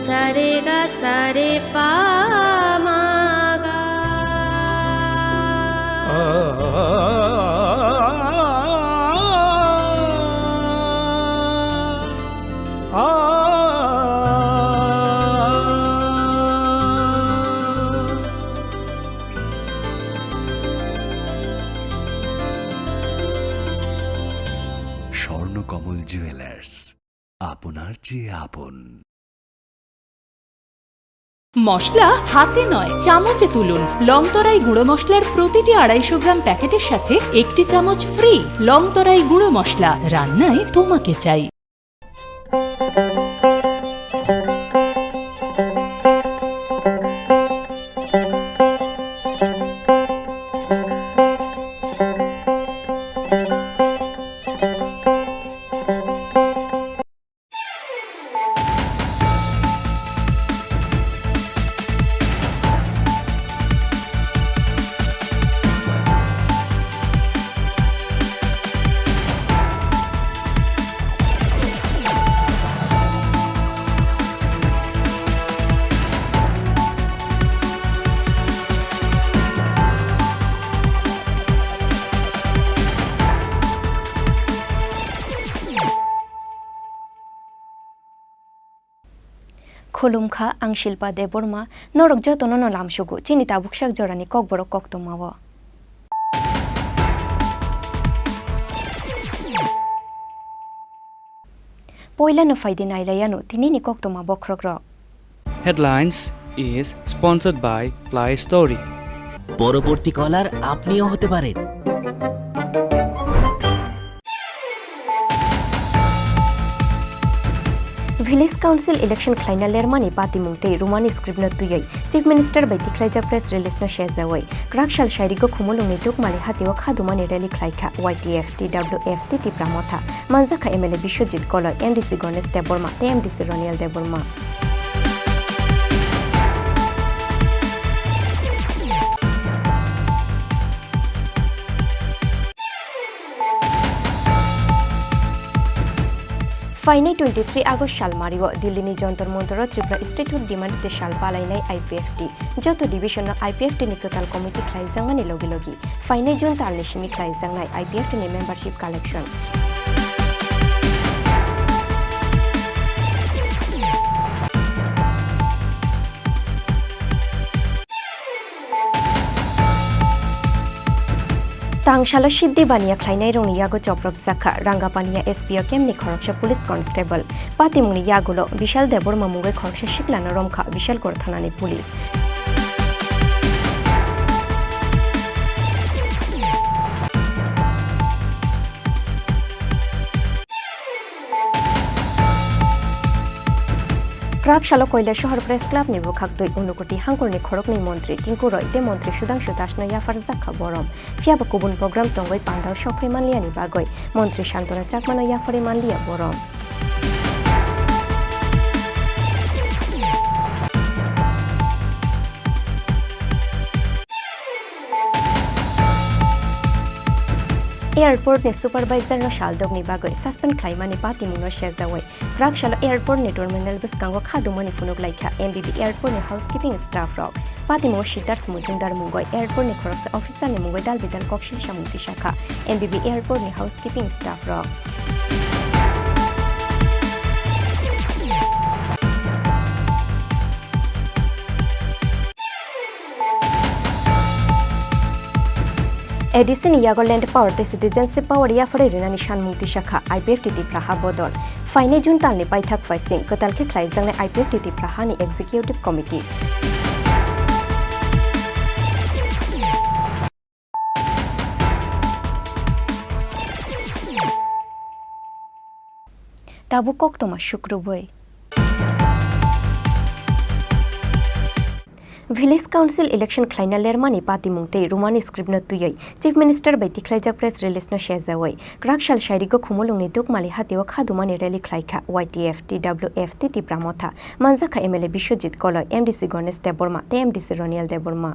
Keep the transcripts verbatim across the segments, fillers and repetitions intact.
Sare ga sare pa ma ga. Swarnakamal jewellers, আপনার চেয়ে আপন। মশলা হাতে নয়, চামচে তুলুন। লংতরাই গুঁড়ো মশলার প্রতিটি আড়াইশো গ্রাম প্যাকেটের সাথে একটি চামচ ফ্রি। লংতরাই গুঁড়ো মশলা, রান্নায় তোমাকে চাই। Khulumkha, ang Shilpa Debbarma, norok jotono no lamsugo chini tabuksak jorani kokborok koktwmao. Poilano phaidi nailaiano tinini koktwma bokhrokrok. Headlines is sponsored by Play Story. পরবর্তী কলার আপনিও হতে পারেন। Village Council election khlaina lermani patimung tei Roman script no twiwi Chief Minister bai tikhlaijak press release no sejawi kwrak sal sairigo Khumulwngni Dukmali hatio khadumani rally khlaikha Y T F, T W F tei Tipra Motha. Manjakha M L A Biswajit Koloi, M D C Ganesh Debbarma tei M D C Roniel Debbarma. Phainai twenty-three August salmario Delhi ni Jantar Mantar o Tripura Statehood demand tei sal palainai I P F T. Joto division no I P F T ni kwtal committee khlaijakmani logi logi phainai June talni simi khlaijaknai I P F T ni membership collection. Tangsalo Siddhi Baniya khlainairokni yago chopropjakha Rangapaniya S P O camp ni khoroksa police constable. Patimungni yagulo Bishal Debbarma mungwi khoroksa siklano romkha Bishalgarh thanani police. Kwrak salo Koilasohor Press Club ni bwkhak twi Unakoti hangkorni khoroknwi montri Tinku Roy tei montri Sudhangshu Das no yapharjak kha borom. Phiya ba kubun program tongwi pandao sok phai manliyani bagwi montri Santona Chakma no yapharwi manliya borom. Airport ni supervisor no saldokni bagwi suspend khlaimani patimung no sejawi kwrak salo airport ni terminal bwskango khadumani phunuk laikha M B B airport ni housekeeping staff rok. Patimung Siddharth Mujumdar mungwi airport ni khoroksa officer ni mungwi dal bidal kok sil samung tisakha M B B airport ni housekeeping staff rok. A D C ni yago land power tei citizenship power yapharwi rinani sanmung tisakha I P F T Tipra ha bodol. Phainai June talni paithak phaising kwtal khe khlaijaknai I P F T Tipra hani executive committee. Tabuk koktwma sukrubwi. Village Council election khlaina lermani patimung tei Roman script no twiwi Chief Minister bai tikhlaijak press release no sejawi kwrak sal sairigo Khumulwngni Dukmali hatio khadumani rally khlaikha Y T F, T W F tei Tipra Motha. Manjakha M L A Biswajit Koloi, M D C Ganesh Debbarma tei M D C Roniel Debbarma.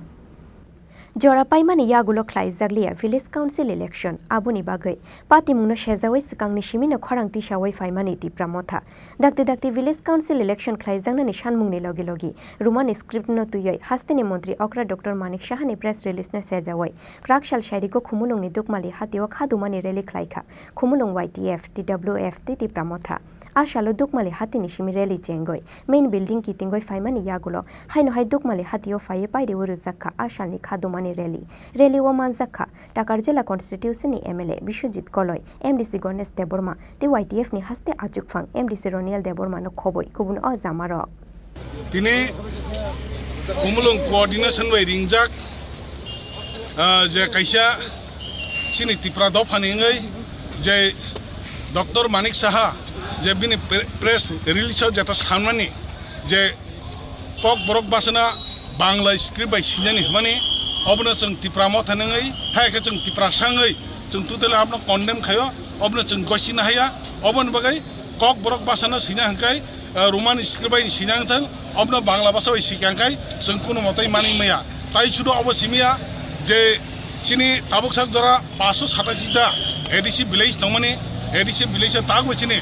Jora paimani yagulo khlaijakliya Village Council election, aboni bagwi patimungno sejawi swkangni simino khorang tisawi phaimani Tipra Motha. Dakti dakti Village Council election khlaijaknani sanmungni logi logi Roman script no twiwi hasteni montri okra Doctor Manik Sahani press release no sejawi kwrak sal sairiko Khumulungni Dukmali hatio khadumani rally khlaikha. Khumulung Y T F, T W F tei Tipra Motha. A salo Dukmali hatini simi rally chengwi main building kitingwi phaimani yagulo haino hai Dukmali hatio phaiwi pairiwi rwjakha a salni khadumani rally. Rally o manjakha Takarjala constituency ni M L A Biswajit Koloi, M D C Ganesh Debbarma tei Y T F ni haste achukphang M D C Roniel Debbarma no khobwi kubun o jamarok. Tini Khumulung coordination bai ringjak, ah, je kaisa chini Tipra dophani wngwi je Doctor Manik Saha je bini pre-, press release o jeta sanmani je Kokborok bwsano Bangla script bai sinani hwnmani, obono chwng Tipra Motha wngwi, hai khe chwng Tiprasa wngwi, chwng totally abono condemn khaio, obono chwng gosina haya, oboni bagwi Kokborok bwsano sina hwnkhe, eh, Roman script bai sina wngthang, obono Bangla bwsa bai sika hwnkhe chwng kuno motai manwi maya. Tai sudo obo simiya je chini tabuk sak jora paanso satashi ta A D C village tongmani, A D C village o tabuk chini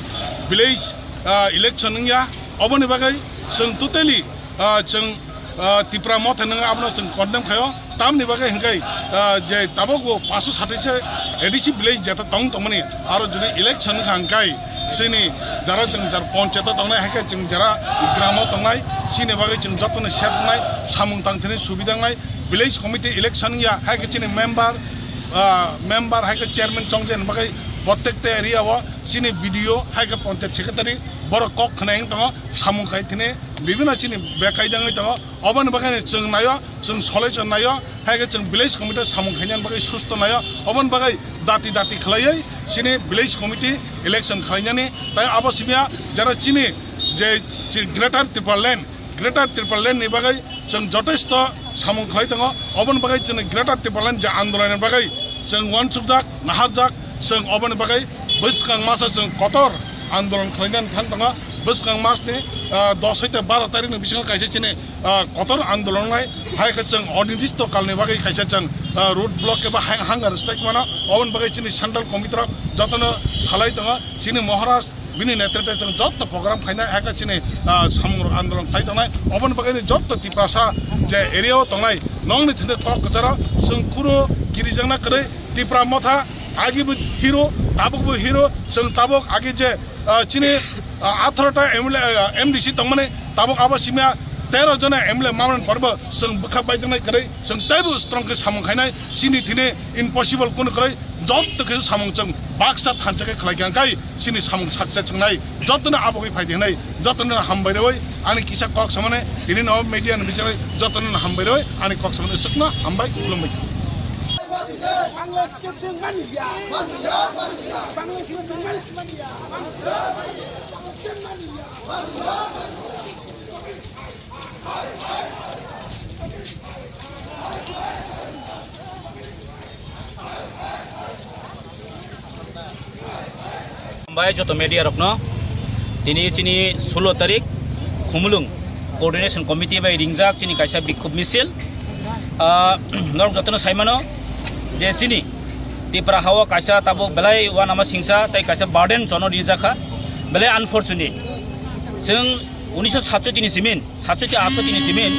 village, ah, election wngya, oboni bagwi chwng totally, ah, chwng, ah, Tipra Motha wngwi abono chwng condemn khaio. Tamni bagwi hwnkhe, ah, je tabuk bo paanso satashi A D C village jeta tong tongmani, aro jodi election wngkha hwnkhe chini jara chwng jar ponchayat o tongnai, hai khe chwng jara gramo tongnai, chini bagwi chwng jotono sep wngnai, samung tangthani subida wngnai, village committee election wngya, hai khe chini member, ah, member hai khe chairman chongjani bagwi prottek ta area o chini B D O hai khe ponchayat secretary borok kok khna wng tongo, samung khai thini bibino chini bekaidangwi tongo. Oboni bagwi chwng naio, chwng solution naio, hai khe chwng village committee samung khainani bagwi susto naio. Oboni bagwi dati dati khlaiwi chini village committee election khlainani, tai abo simiya jara chini je chi-, Greater Tipraland, Greater Tipraland ni bagwi chwng jotesto samung khlai tongo. Oboni bagwi chini Greater Tipraland je andolon ni bagwi chwng uansukjak, naharjak, chwng oboni bagwi bwskang masa chwng kotor andolon khlainani thang tongo. Bwskang mas ni, ah, dos hoite baro tarik ni bisingo kaisa chini, ah, kotor andolon nai, hai khe chwng onirdisto kal ni bagwi kaisa chwng, ah, road block eba hang-, hunger strike mano. Oboni bagwi chini central committee rok jotono salai tongo. Chini Maharaj bini netrite chwng joto program khainai, hai khe chini, ah, samung andolon khlai tongnai. Oboni bagwi ni joto Tiprasa je area o tongnai, nongni thini kok kwcharo chwng kunu kirijakna kwrwi. Tipra Motha agi bo hero, tabuk bo hero, chwng tabuk agi je, ah, chini, ah, atharo ta M L A, ah, M D C tongmani, tabuk abo simya tero jona M L A mamani porbo chwng bwkha baijaknai kwrwi, chwng teibo strong khe samung khainai, chini thini impossible kunu kwrwi, joto khe samung chwng baksa thansa khe khlai kha, hwnkhe chini samung success wngnai, jotono abo khe phai di hwnwi, jotono hambai rwi, ani kisa kok samani, tini no media ni bichari, jotono hambai rwi, ani kok samani swkno hambai, khulumbai. Hambai joto media rokno. Tini chini sulo tarik Khumulung Coordination Committee bai ringjak chini kaisa bikhub misil. Ah, norok jotono saimano je chini Tipra hao kaisa tabuk belai uanama singsa tei kaisa burden jono rijakha. Belai unfortunate. Chwng unisho satchoti ni simin, satchoti atchoti ni simin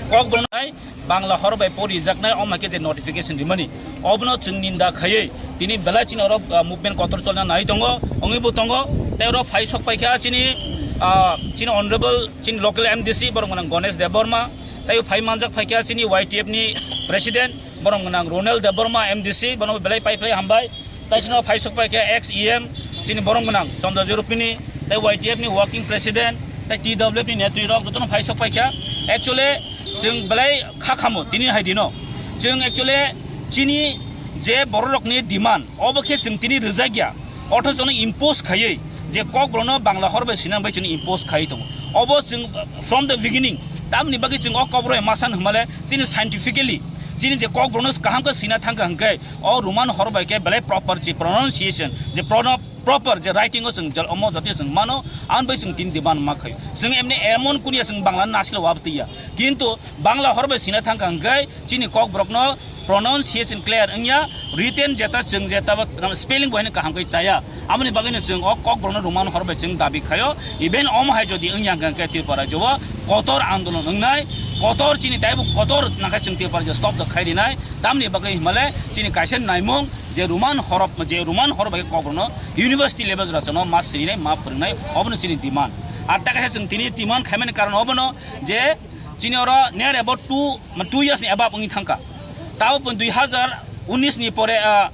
kok bonai Bangla hor bai porijaknai, omo khe je notification rimani, obono chwng ninda khaiwi tini belai chini oro, ah, movement kotor cholna nai tongo, wngwi bo tongo. Tei oro phai sok paikha chini, ah, chini honorable, chini local M D C, borok gwnang Ganesh Debbarma, tei phai manjak phaikha chini Y T F ni president, borok gwnang Ronel Debbarma M D C, bono belai pai phlai hambai. Tai chwngno phai sok pai khe ex E M chini borok gwnang Chandra Jorupini, tai Y T F ni working president, tai T W F ni netri rok jotono phai sok pai kha. Actually, chwng belai kha khamo tini hai dino. Chwng actually chini je borok rokni demand, obo khe chwng tini rwjak ya. Othocho no impose khaiwi je kok borokno Bangla hor bai sina bai chwng impose khaiwi tongo. Obo chwng from the beginning, tamni bagwi chwng o kok borok masa hwnmale chini scientifically chini je kok borokno kaham khe sina thangkha hwnkhe, o Roman hor bai khe belai proper je pronunciation, je prono-, proper je writing o chwng jal-, omo jotoi chwng mano, ang bai chwng tin diban ma khaio. Chwng emni emon kunia chwng Bangla nasilo wab twiya. Kintu Bangla hor bai sina thangkha hwnkhe chini kok borokno Pronunciation clear wngya, written jeta chwng jeta ba spelling bo haino kaham khe chaya. Aboni bagwino chwng o Kokborokno Roman horop bai chwng dabi khaio. Even omo hai jodi wngya hwnkhe Tripura rajyo o kotor andolon wngnai, kotor chini taibo kotor nangkhe chwng Tripura rajyo stop da khai rinai. Tamni bagwi himale chini kaisa naimung je Roman horop, je Roman horop bai Kokborokno university level jora chwngno ma sirinai, ma phwrwngnai, obono chini demand. Ar ta kaisa chwng tini demand khaimani karon obono je chini oro near about two, two years ni above wngwi thangkha. Tabo pun dui hazar unis ni pore, ah,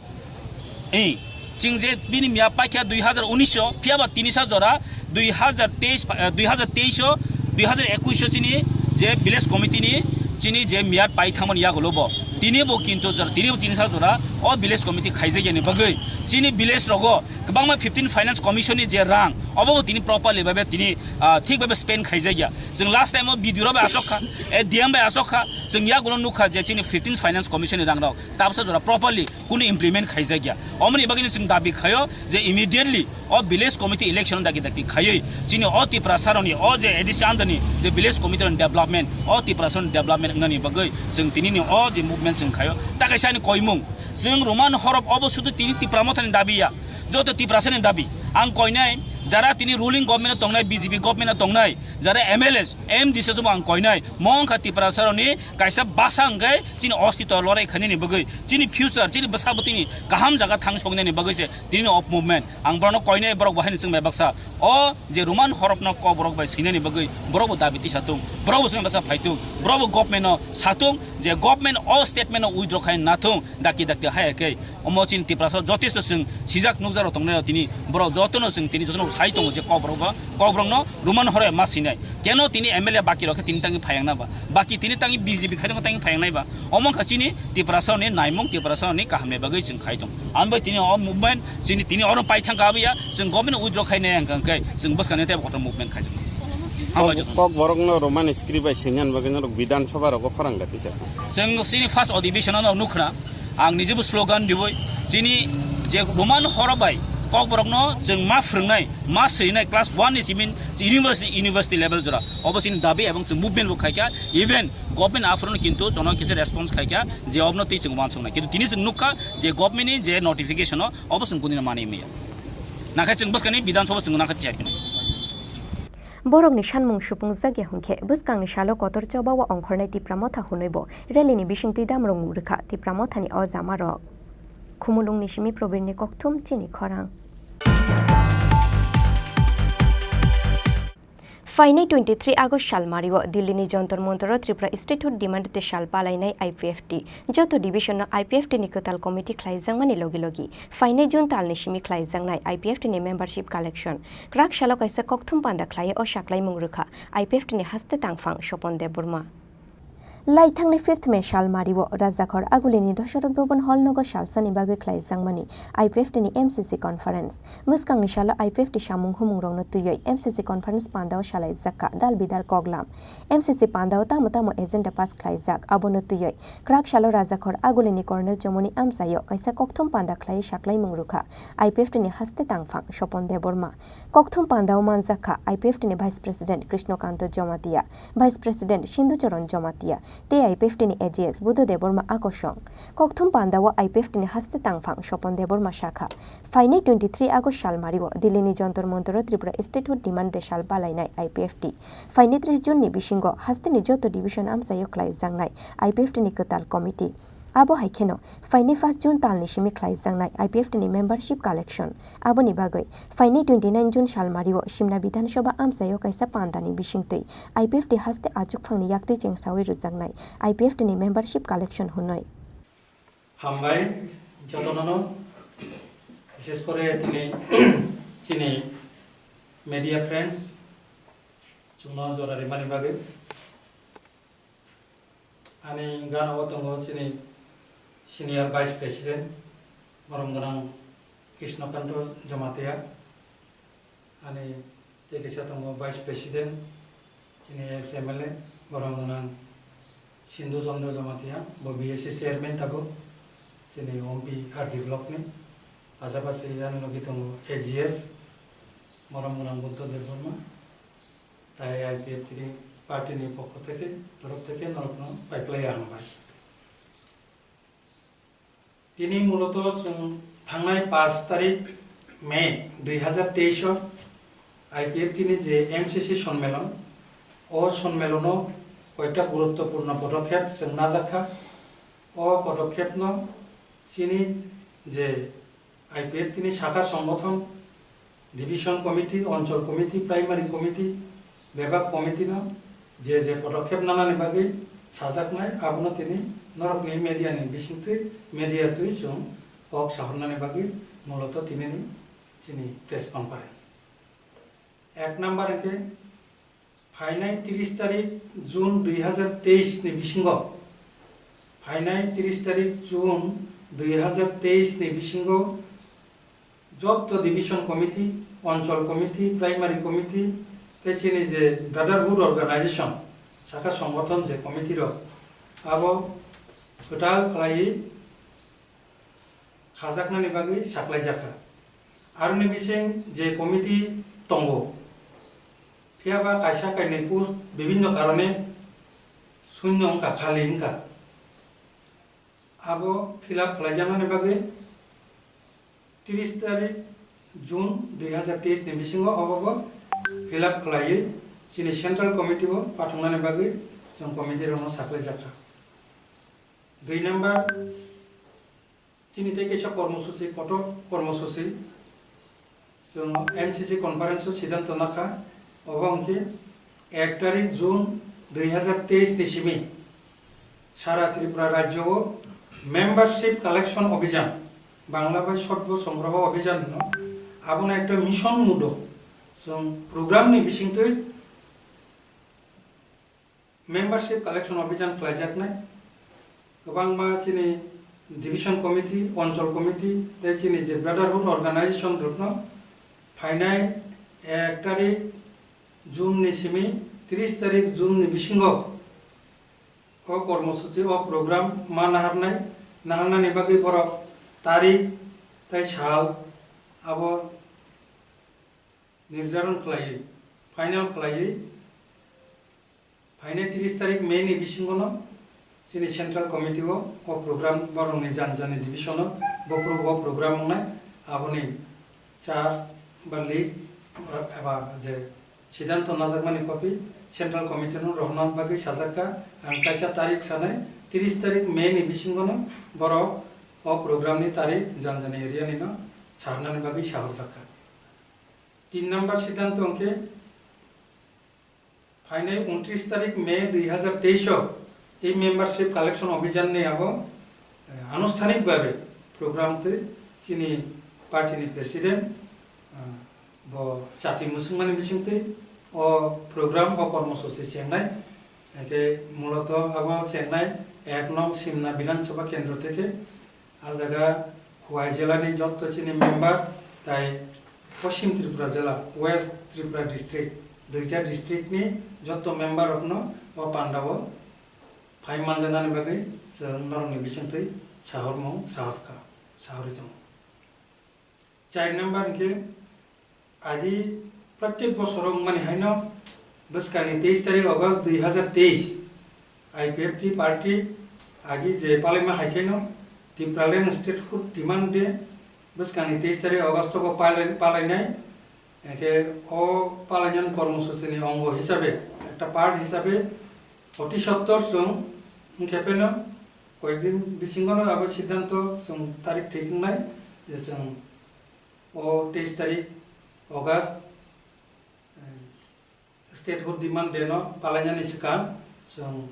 eh, chwng je bini miya paikha dui hazar unis o, phiya ba tini sa jora dui hazar teis, eh, dui hazar teis o, dui hazar ekuis o chini je village committee ni chini je miya pai thangmani yagulo bo. Tini bo kintu jora, tini bo tini sa jora o village committee khaijakya ni bagwi chini village rogo kwbangma fifteen finance commission ni je rang obo bo tini properly babe tini, ah, thik babe spend khaijakya. Chwng last time o B D O bai asok kha, eh, D M bai asok kha, chwng yagulo nukha je chini fifteen finance commission ni rang rok tabsa jora properly kunu implement khaijakya. Omoni bagwino chwng dabi khaio je immediately o village committee election dagi dagi khaiwi chini o Tiprasa rokni o je A D C under ni je village committee rokni development, o Tiprasa rokni development wngnani bagwi chwng tinini o je movement chwng khaio. Ta kaisa ani koimung, chwng Roman horop obo sudu tini Tipra Mothani dabi ya, joto Tiprasa ni dabi. Ang koinai jara tini ruling government o tongnai, B J P government o tongnai, jara M L A, M D C o ang koinai, mo wngkha Tiprasa rokni kaisa basa hwnkhe chini ostito lorai khainani bagwi, chini future, chini bwsa bwtwini kaham jaga thang soknani bagwi se tini o movement. Ang borokno koinai, borok bo haino chwng bai baksa o je Roman horop no Kokborok bai swinani bagwi borok bo dabi tisa thung, borok bo chwng bai baksa phai thung, borok bo government no sa thung je government o statement no withdraw khai na thung, dakti dakti hai khe. Omo chini Tiprasa jotesto chwng sijak nukjak rok tongnai rok tini borok jotono chwng tini jotono sai tongo je Kokborok ba Kokborok no Roman horoi ma sinai. Keno tini M L A baki rok khe tini tangi phayang na ba? Baki tini tangi B J P khai tongo tangi phayang nai ba? Omo kha chini Tiprasa ni naimung, Tiprasa ni kaham ni bagwi chwng khai tong. Ang bai tini o movement chini tini oro pai thang ka abiya chwng government withdraw khai nai ang khe chwng bwskang ni tei kotor movement khai. Hambai jotono. Kokborok no Roman script bai sinani bagwi norok Bidhan Sabha rogo khorang da tisa. Chwng chini first adhibeshon no nukhna. Ang nijebo slogan diwi chini je Roman horo bai Kokborokno chwng ma phwrwngnai, ma swinai class one ni simin university, university level jora. Obo chini dabi ebong chwng movement bo khaikha, even government aphuru kintu jono kisa response khaikha je obno twi chwng uansuknai. Kintu tini chwng nukha je government ni je notification o obo chwng kunina mani maya. Nakhai chwng bwskani Bidhan Sabha chwng nakhai tiyar khinai. Borokni sanmung supungjakya hwnkhe, bwskangni salo kotor choba-o ongkhornai Tipra Motha hwnwibo rally-ni bisingtwi damrung rwkha Tipra Mothani o jamarok. Khumulwngni simi Probirni kokthum chini khorang. Phainai twenty-three August salmario Delhi-ni Jantar Mantar-o Tripura Statehood demand de sal palainai I P F T. Joto division-no I P F T ni kwtal committee khlaijakmani logi logi phainai June talni simi khlaijaknai I P F T ni membership collection. Kwrak salo kaisa kokthum panda khlaiwi o saklaimung rwkha I P F T ni haste tangphang Sopon Debbarma. Laithangni fifth May salmario Rajakhor Agulini Dosarot Bhaban Hall nogo salsani bagwi khlaijakmani I P F T ni M C C conference. Mwskangni salo I P F T samung humungrokno twiwi M C C conference pandao salaijakha dal bidal koklam. M C C pandao tamo tamo agenda pass khlaijak, abono twiwi kwrak salo Rajakhor Agulini Colonel Chomoni amchaio kaisa kokthum panda khlaiwi saklaimung rwkha I P F T ni haste tangphang Sopon Debbarma. Kokthum pandao manjakha I P F T ni Vice President Krishnakanto Jamatia, Vice President Sindhu Charan Jamatia, tei I P F T ni A G S Buddha Debbarma akosong. Kokthum pandao I P F T ni haste tangphang Sopon Debbarma sakha, phainai twenty-three August salmario Delhi-ni Jantar Mantar-o Tripura Statehood demand de sal palainai I P F T. Phainai tris June ni bisingo hasteni joto division amchaio khlaijaknai I P F T ni kwtal committee. Abo hai kheno, phainai first June talni simi khlaijaknai I P F T ni membership collection. Aboni bagwi, phainai twenty-nine June salmario Simna Bidhan Sabha amchaio kaisa pandani bisingtwi I P F T haste achukphangni yaktwi chengsawi rwjaknai I P F T ni membership collection hwnwi. Hambai jotonono, bishes kore tini chini media friends, chwngno jora rimani bagwi. Ani gana o tongo chini Senior Vice President, borom gwnang Krishnakanto Jamatia. Ani tei kisa tongo Vice President, chini ex M L A, borom gwnang Sindhu Chandra Jamatia, bo B S C Chairman tabuk, chini Ompi R D Block ni. Pasapasi ani logi tongo A G S, borom gwnang Buddha Debbarma. Tai I P F T party ni pokho theke, torof theke norokno pai phlai ya hambai. Tini muloto chwng thangnai paanch tarik May dui hazar teis o I P F T ni je M C C sonmelon, o sonmelono koita guruttopurno podokhep chwng najakha. O podokhepno chini je I P F T ni sakha songgothon, Division Committee, Onchol Committee, Primary Committee, bebak committee no je je podokhep nanani bagwi sajaknai, abono tini norokni media ni bisingtwi media twi chwng kok sahornani bagwi muloto tinini chini press conference. Ek number hwnkhe phainai tris tarik June dui hazar teis ni bisingo, phainai tris tarik June dui hazar teis ni bisingo jotto division committee, onchol committee, primary committee, tei chini je brotherhood organization, sakha songgothon je committee rok, abo kwtal khlaiwi khajaknani bagwi saklaijakha. Aroni bising je committee tongo, phiyaba kaisa kainwi post bibinno karone shunyo wngkha, khali wngkha. Abo fill up khlaijaknani bagwi tris tarik June dui hazar teis ni bisingo obobo fill up khlaiwi chini central committee o pathungnani bagwi chwng committee rokno saklaijakha. Dui number, chini tei kaisa kormosuchi, kotor kormosuchi, chwng M C C conference o siddhanto nakha, obo hwnkhe ek tarik June dui hazar teis ni simi sara Tripura rajyo o membership collection obhijan, Bangla bai Sorbo Songroho Obhijan hwno, abono ekta mission mudo chwng program ni bisingtwi membership collection obhijan khlaijaknai. Kwbangma chini division committee, onchol committee tei chini je brotherhood organization rokno phainai ek tarik June ni simi tris tarik June ni bisingo o kormosuchi, o program ma naharnai, naharnani bagwi borok tarik tei sal abo nirjaron khlaiwi, final khlaiwi, phainai tris tarik May ni bisingono chini central committee o, o program borokni jani jani division o, bophuru bo program wngnai, aboni chart ba list, eh, eba je siddhanto najakmani copy central committee no rohorna bagwi sajakha. Ang kaisa tarik sanai, tris tarik May ni bisingono borok o program ni tarik jani jani area ni no sarnani bagwi sahorjakha. Tin number siddhanto hwnkhe, phainai untris tarik May dui hazar teis o ei membership collection obhijan ni abo, eh, anusthanik babe program twi chini party ni president, ah, bo chati mwswngmani bisingtwi o program, o kormosuchi chengnai. Hwnkhe muloto abo chengnai ek nong Simna Bidhan Sabha Kendro theke. A jaga Khowai jela ni jotto chini member tai Poschim Tripura jela, West Tripura district, duita district ni jotto member rokno o panda o phai manjaknani bagwi chwng norokni bisingtwi sahormung sahorkha, sahorwi tongo. Char number hwnkhe, agi pratyek bosoro wngmani haino bwskangni teis tarik August dui hazar teis, I P F T party agi je palaima hai kheno Tipraland Statehood Demand Day bwskangni teis tarik August o palai-, palainai. Hwnkhe o palainani kormosuchini ongo hisabe, ekta part hisabe oti sottor chwng wngkhe pheno koyekdin bisingono abo siddhanto chwng tarik thik wngnai je chwng o teis tarik August, eh, Statehood Demand Day no palainani swkang chwng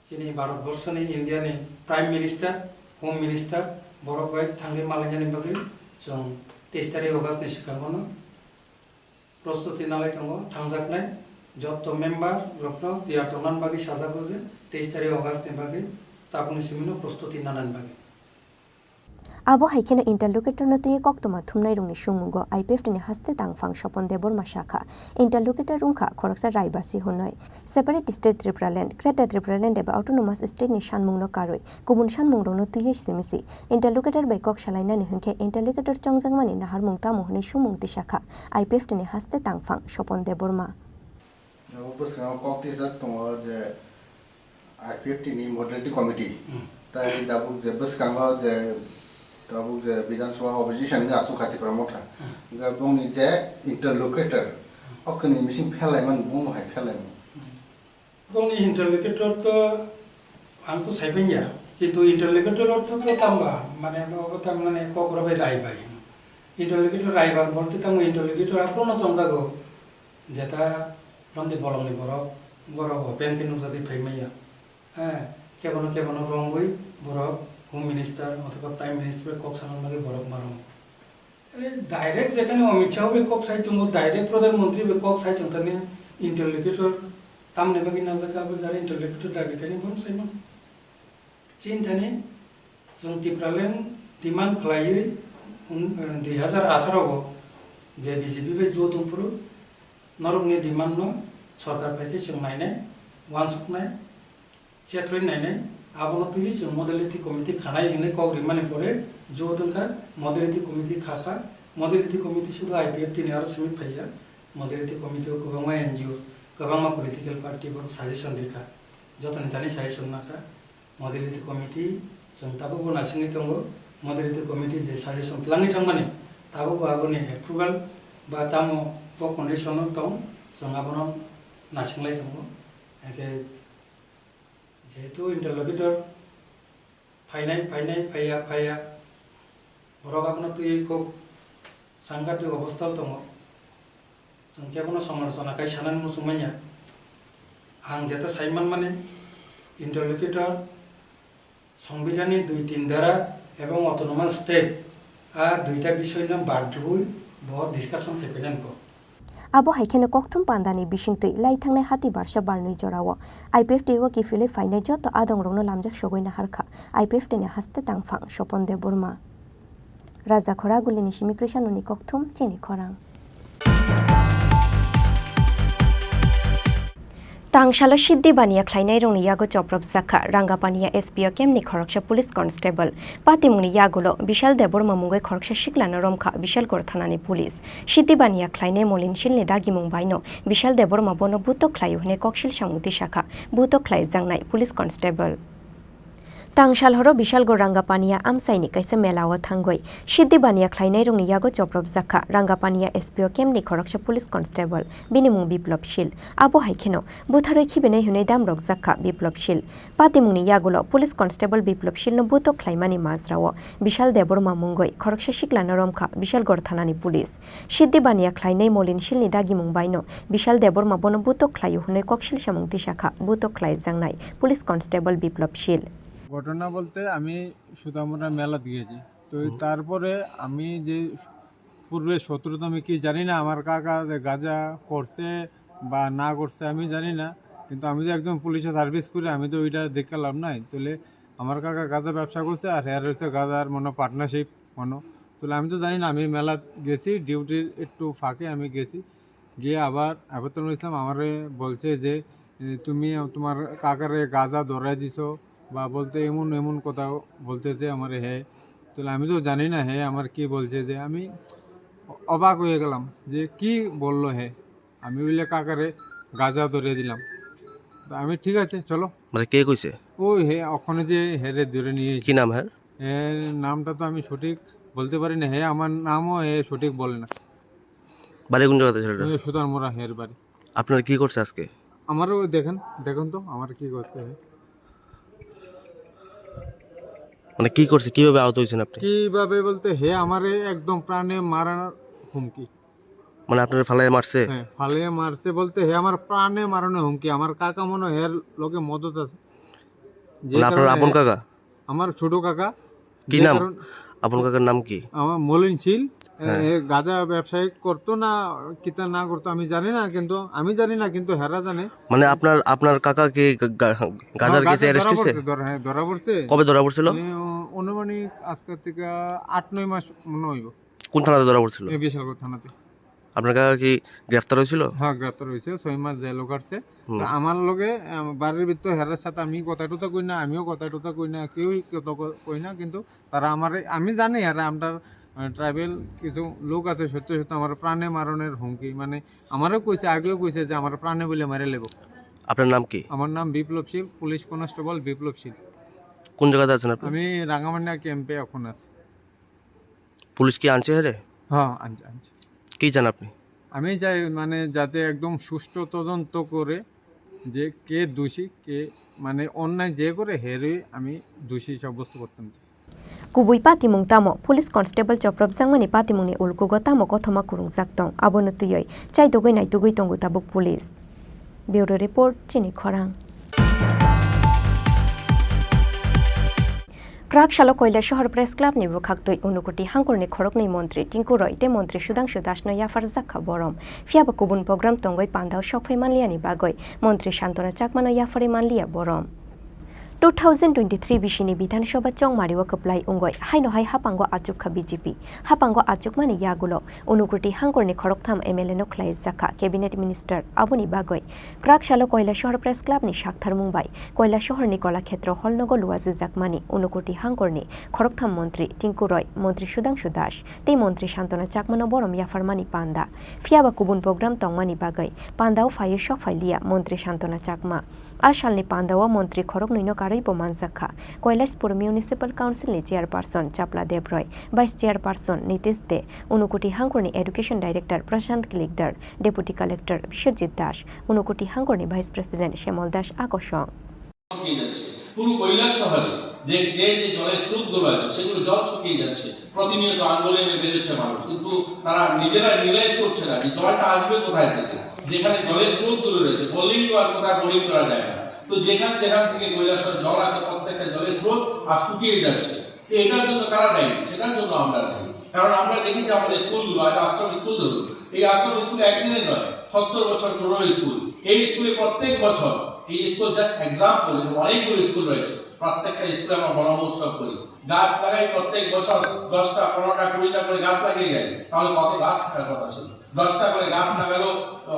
chini Bharat Borso ni, India ni Prime Minister, Home Minister borok bai thangwi malainani bagwi chwng teis tarik August ni swkango no prostuti nalai tongo, thangjaknai jotto member rokno tiyar tongnani bagwi sajago je teis tarik August ni bagwi tabukni simi no prostuti nanani bagwi. Abo hai kheno interlocutor no twiwi koktwma thumnai rokni sumung o I P F T ni haste tangphang Sopon Debbarma sakha, interlocutor wngkha khoroksa Raibasi hwnwi. Separate State Tripuraland, Greater Tripuraland eba Autonomous State ni sanmung no karwi kubun sanmung rokno twiwi simi si. Interlocutor bai kok salainani hwnkhe interlocutor chongjakmani naharmung tamo hwnwi sumung tisakha I P F T ni haste tangphang Sopon Debbarma. Abo bwskango kok tisajak tongo je I P F T ni Modality Committee. Hmm. Tabuk je bwskango je, tabuk je Bidhan Sabha opposition ni aswk kha Tipra Motha. Hwnkhe bongni je interlocutor, o kwnwi mising phelaimani, bongno hai phelaimani. Bongni interlocutor to ang to saiphanya, kintu interlocutor ortho to tamba, mane bo tam mane kok rok bai rai bai. Interlocutor rai bar bolte tamo interlocutor aphuru no chongjago, jeta romdi bolongni borok, borok open khe nukjagwi phaimaya. Eh, kebono kebono romwi borok Home Minister othoba Prime Minister bai kok sanani bagwi borok ma rongo. Eh, direct jekhane Amit Shah bai kok sai tongo, direct Pradhan Mantri bai kok sai tongthani interlocutor tamni bagwi nangjak abo jara interlocutor dabi khaini bono sai mano. Chini thani chwng Tipraland demand khlaiwi, um, eh, dui hazar atharo o je B J P bai jot wngphuru norokni demand no sorkar bai khe chwng nainai, uansuknai, chethrwi nainai, abono twiwi chwng modality committee khanai hwnwi kok rimani pore jot wngkha, modality committee khakha, modality committee sudu I P F T ni aro simi phaiya, modality committee o kwbangma N G O, kwbangma political party borok suggestion rikha, jotoni thani suggestion nakha, modality committee chwng tabukbo naisingwi tongo, modality committee je suggestion twlangwi thangmani tabukbo aboni approval ba tamo bo condition o tong chwng abono naisinglai tongo, hake Jehetu interlocutor phainai, phainai, phaiya, phaiya, borok abono twiwi kok sanghatik obostha o tongo. Chwng kebono somalochona khai sanani muchung manya. Ang jeta sai manmani, interlocutor Songbidanni dui tin dara ebong autonomous state a duita bisoino bad rwui bo discussion khai painani kok. Abo hai kheno kokthum pandani bisingtwi lai thangnai hati barsa barnwi jorao I P F T o kiphilwi phainai joto adongrokno lamjak sogwi naharkha I P F T ni haste tangphang Sopon Debbarma. Raja Khoragulini simi Krishanoni kokthum chini khorang. Tangsalo Siddhi Baniya khlainairokni yago chopropjakha Rangapaniya S P O campni khoroksa police constable. Patimungni yagulo Bishal Debbarma mungwi khoroksa siklano romkha Bishalgarh thanani police. Siddhi Baniya khlainai Molin Silni dagimung baino Bishal Debbarma bono butok khlaio hwnwi koksil samung tisakha butok khlaijaknai police constable. Tangsal horo Bishalgarh Rangapaniya amchaini kaisa mela o thangwi Siddhi Baniya khlainairokni yago chopropjakha Rangapaniya S P O campni khoroksa police constable, bini mung Biplop Sil. Abo hai kheno butharwi khibinai hwnwi damrokjakha Biplop Sil. Patimungni yagulo police constable Biplop Silno butok khlaimani majrao Bishal Debbarma mungwi khoroksa siklano romkha Bishalgarh thanani police. Siddhi Baniya khlainai Molin Silni dagimung baino Bishal Debbarma bono butok khlaio hwnwi koksil samung tisakha butok khlaijaknai police constable Biplop Sil. ঘটনা বলতে আমি সুদামরা মেলাত গিয়েছি। তো হুম। তারপরে আমি যে পূর্বে শত্রুতা আমি কি জানি না, আমার কাকা যে গাঁজা করছে বা না করছে আমি জানি না, কিন্তু আমি তো একজন পুলিশে সার্ভিস করি, আমি তো ওইটা দেখে লাভ নাই। তাহলে আমার কাকা গাঁজা ব্যবসা করছে আর হ্যাঁ রয়েছে গাঁজার মনে পার্টনারশিপ মনে, তাহলে আমি তো জানি না। আমি মেলাত গেছি, ডিউটির একটু ফাঁকে আমি গেছি, গিয়ে আবার আবুল ইসলাম আমারে বলছে যে, এ, "তুমি তোমার কাকারে গাঁজা ধরাই দিছো বা বলতে এমন এমন কথা বলতেছে আমারে হে।" তাহলে আমি তো জানি না হে আমার কি বলছে, যে আমি অবাক হয়ে গেলাম যে কি বলল হে। আমি বললে, "কাকারে গাঁজা ধরিয়ে দিলাম।" তো আমি, "ঠিক আছে, চলো।" মানে কে কইছে? ওই হে, ওখানে যে হেরে ধরে নিয়ে কি নাম হ্যাঁ? এর নামটা তো আমি সঠিক বলতে পারি না। হে, আমার নামও হে সঠিক বলে না। বাড়ি কোন জায়গাতে ছেলেটা? এই সুতারমুড়া হের বাড়ি। আপনার কি করছে আজকে? আমারও দেখেন, দেখুন তো আমার কি করছে হে। মানে কি করছে? কিভাবে আহত হয়েছেন আপনি? কিভাবে বলতে হে আমারে একদম প্রাণে মারার হুমকি। মানে আপনার ফালাইয়া মারছে? হ্যাঁ, ফালাইয়া মারছে বলতে হে আমার প্রাণে মারানোর হুমকি। আমার কাকা মনে হয় এর লগে মদত আছে। যে মানে আপনার কারণে আপন কাকা? আমার ছোট কাকা। কি যে নাম? কারণ আপন কাকার নাম কি? আমার মলিন শীল, এ, হ্যাঁ। এ, গাঁজা ব্যবসায়ী করতো না, কিতা না করতো আমি জানি না, কিন্তু আমি জানি না, কিন্তু হেরা জানে। মানে আপনার, আপনার কাকা কি গা-, গা-, গাঁজার হ্যাঁ, কেসে গাঁজা অ্যারেস্ট ধরা হয়েছে? পড়ছে, ধরা, হ্যাঁ, ধরা পড়ছে। কবে ধরা পড়ছিল? এ, অ-, আনুমানিক আজকে থেকে আট নয় মাস মনে হইব। কোন থানাতে ধরা পড়ছিল? এ, বিশালগড় থানাতে। আপনার কাকা কি গ্রেফতার হয়েছিল? হ্যাঁ, গ্রেফতার হয়েছে, ছয় মাস জেলও কাটছে। হুম। তো আমার লগে, আম, বাড়ির ভিতরে হেরার সাথে আমি কথা টথা কই না, আমিও কথা টথা কই না, কেউই কথা ক-, কই না, কিন্তু তারা আমারে, আমি জানি এরা আমরার, আহ, ট্রাইবেল কিছু লোক আছে, সত্য সত্য আমার প্রাণে মারণের হুমকি, মানে আমারও কইছে, আগেও কইছে যে আমার প্রাণে বলে মেরে লেব। আপনার নাম কি? আমার নাম বিপ্লব শীল, পুলিশ কনস্টেবল বিপ্লব শীল। কোন জায়গাতে আছেন আপনি? আমি রাঙামাটিয়া ক্যাম্পে এখন আছি। পুলিশ কি আনছে হেরে? হ্যাঁ, আনছে, আনছে। কি চান আপনি? আমি চাই, মানে, যাতে একদম সুষ্ঠু তদন্ত করে যে কে দোষী, কে, মানে, অন্যায় যে করে, হেরে আমি দোষী সাব্যস্ত করতাম চাই। Kubui patimung tamo? Police constable choprobjakmani patimungni ulkugo tamo kothoma kwrwngjak tong, abono twiwi chaitugwi naitugwi tongo tabuk police. Bureau report, Chini Khorang. Kwrak salo Koilasohor Press Club ni bwkhaktwi Unukoti hangkorni khoroknwi montri Tinku Roy tei montri Sudhangshu Das no yapharjak kha borom. Phiyaba kubun program tongwi pandao sokphai manliyani bagwi montri Santona Chakma no yapharwi manliya borom. Two thousand twenty-three bisini Bidhan Sabha chongmario kwplai wngwi haino hai haphango achuk kha B J P. Haphango achukmani yagulo Unukoti hangkorni khoroktham M L A no khlaijak kha Cabinet Minister. Aboni bagwi kwrak salo Koilasohor Press Club ni saktharmung bai Koilasohor ni Kolakhetro Hall nogo luajijakmani Unukoti hangkorni khoroktham montri Tinku Roy, montri Sudhangshu Das tei montri Santona Chakma no borom yapharmani panda. Phiyaba kubun program tongmani bagwi pandao phaiwi sokphailiya montri Santona Chakma. A salni pandao montri khoroknwino karwi bo manjak kha, Koilashpur Municipal Council ni Chairperson Chapla Deb Roy, Vice Chairperson Nitish De, Unukoti hangkorni Education Director Prashant Kilikdar, Deputy Collector Biswajit Das, Unukoti hangkorni Vice President Shyamol Das a kosong. শুকিয়ে যাচ্ছে। পুরো কৈলাস শহরে যে, যে, যে জলের স্রোতগুলো আছে, সেগুলো জল শুকিয়ে যাচ্ছে। প্রতিনিয়ত আন্দোলনে বেরোচ্ছে মানুষ, কিন্তু তারা নিজেরা রিয়েলাইজ করছে না যে জলটা আসবে কোথায় থেকে। যেখানে জলের স্রোতগুলো রয়েছে, বললেই তো আর কোথায় বোরিং করা যায় না। তো যেখানে যেখান থেকে কৈলাসহর জল আসে, প্রত্যেকটা জলের স্রোত আর শুকিয়ে যাচ্ছে। তো এটার জন্য কারা দায়ী? সেটার জন্য আমরা দায়ী। কারণ আমরা দেখেছি আমাদের স্কুলগুলো, আজ আশ্রম স্কুল ধরুন, এই আশ্রম স্কুল একদিনের নয়, সত্তর বছর পুরনো স্কুল। এই স্কুলে প্রত্যেক বছর, এই স্কুল জাস্ট এক্সাম্পল, অনেকগুলো স্কুল রয়েছে, প্রত্যেকটা স্কুলে আমরা বনমহোৎসব করি, গাছ লাগাই প্রত্যেক বছর, দশটা, পনেরোটা, কুড়িটা করে গাছ লাগিয়ে যাই। তাহলে কত গাছ থাকার কথা ছিল? দশটা করে গাছ লাগালো,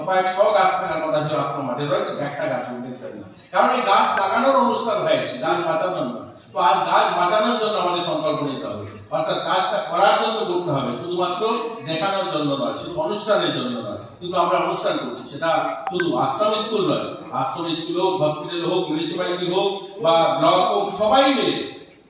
কয়েকশো গাছ থাকার কথা ছিল আশ্রম মাঠে, রয়েছে একটা গাছ দেখতে পারি না। কারণ এই গাছ লাগানোর অনুষ্ঠান হয়েছে, গাছ বাঁচানোর নয়। তো আজ গাছ বাঁচানোর জন্য আমাদের সংকল্প নিতে হবে, অর্থাৎ কাজটা করার জন্য করতে হবে, শুধুমাত্র দেখানোর জন্য নয়, শুধু অনুষ্ঠানের জন্য নয়। কিন্তু আমরা অনুষ্ঠান করছি, সেটা শুধু আশ্রম স্কুল নয়, আশ্রম স্কুল হোক, হসপিটাল হোক, মিউনিসিপ্যালিটি হোক বা ব্লক হোক, সবাই মিলে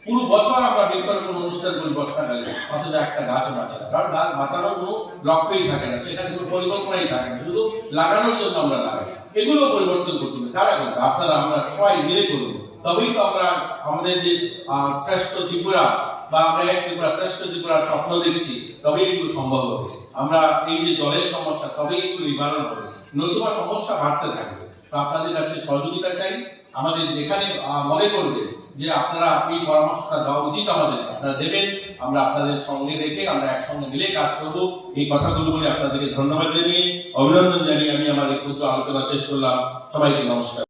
পুরো বছর আমরা বৃক্ষরোপণ অনুষ্ঠান করি বর্ষাকালে, অথচ একটা গাছও বাঁচে না, কারণ গাছ বাঁচানোর কোনো লক্ষ্যই থাকে না, সেখানে কোনো পরিকল্পনাই থাকে না, শুধু লাগানোর জন্য আমরা লাগাই। এগুলো পরিবর্তন করতে হবে। কারা করবে? আপনারা, আমরা সবাই মিলে করবো। তবেই তো আমরা আমাদের যে, আহ, শ্রেষ্ঠ ত্রিপুরা বা আমরা এক ত্রিপুরা, শ্রেষ্ঠ ত্রিপুরার স্বপ্ন দেখছি, তবেই এগুলো সম্ভব হবে। আমরা এই যে জলের সমস্যা, তবেই এগুলো নিবারণ হবে, নতুবা সমস্যা বাড়তে থাকবে। তো আপনাদের কাছে সহযোগিতা চাই। আমাদের যেখানে, আহ, মনে করবে যে আপনারা এই পরামর্শটা দেওয়া উচিত আমাদের, আপনারা দেবেন। আমরা আপনাদের সঙ্গে রেখে আমরা একসঙ্গে মিলে কাজ করব। এই কথাগুলো বলে আপনাদেরকে ধন্যবাদ জানিয়ে, অভিনন্দন জানিয়ে আমি আমার এই ক্ষুদ্র আলোচনা শেষ করলাম। সবাইকে নমস্কার।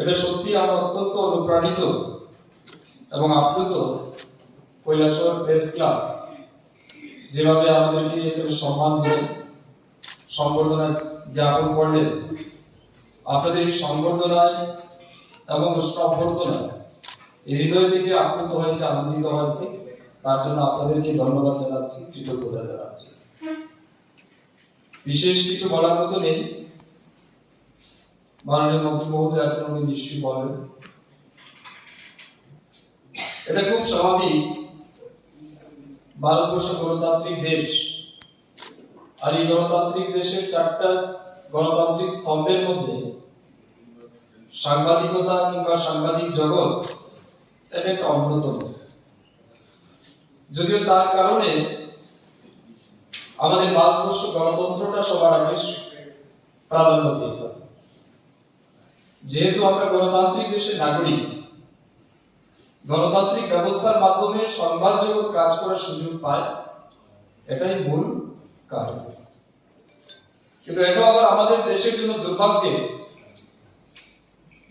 এটা সত্যি আমরা অত্যন্ত অনুপ্রাণিত এবং আপ্লুত। কৈলাসহর প্রেস ক্লাব যেভাবে আমাদেরকে এখানে সম্মান দিলেন, সম্বর্ধনা জ্ঞাপন করলেন, আপনাদের এই সম্বর্ধনায় এবং সম্বর্ধনায় হৃদয় থেকে আপ্লুত হয়েছে, আনন্দিত হয়েছে। তার জন্য আপনাদেরকে ধন্যবাদ জানাচ্ছি, কৃতজ্ঞতা জানাচ্ছি। বিশেষ কিছু বলার মতো নেই। মাননীয় মন্ত্রী মহোদয় আছেন, উনি নিশ্চয়ই বলবেন। এটা খুব স্বাভাবিক, ভারতবর্ষ গণতান্ত্রিক দেশ, আর এই গণতান্ত্রিক দেশের চারটা গণতান্ত্রিক স্তম্ভের মধ্যে সাংবাদিকতা কিংবা সাংবাদিক জগৎ এটা একটা অন্যতম। যদিও তার কারণে আমাদের ভারতবর্ষ গণতন্ত্রটা সবার আগে প্রাধান্য পেত। যেহেতু আমরা গণতান্ত্রিক দেশের নাগরিক, গণতান্ত্রিক ব্যবস্থার মাধ্যমে সংবাদ জগৎ কাজ করার সুযোগ পায়, এটাই মূল কারণ। কিন্তু এটা আবার আমাদের দেশের জন্য দুর্ভাগ্যের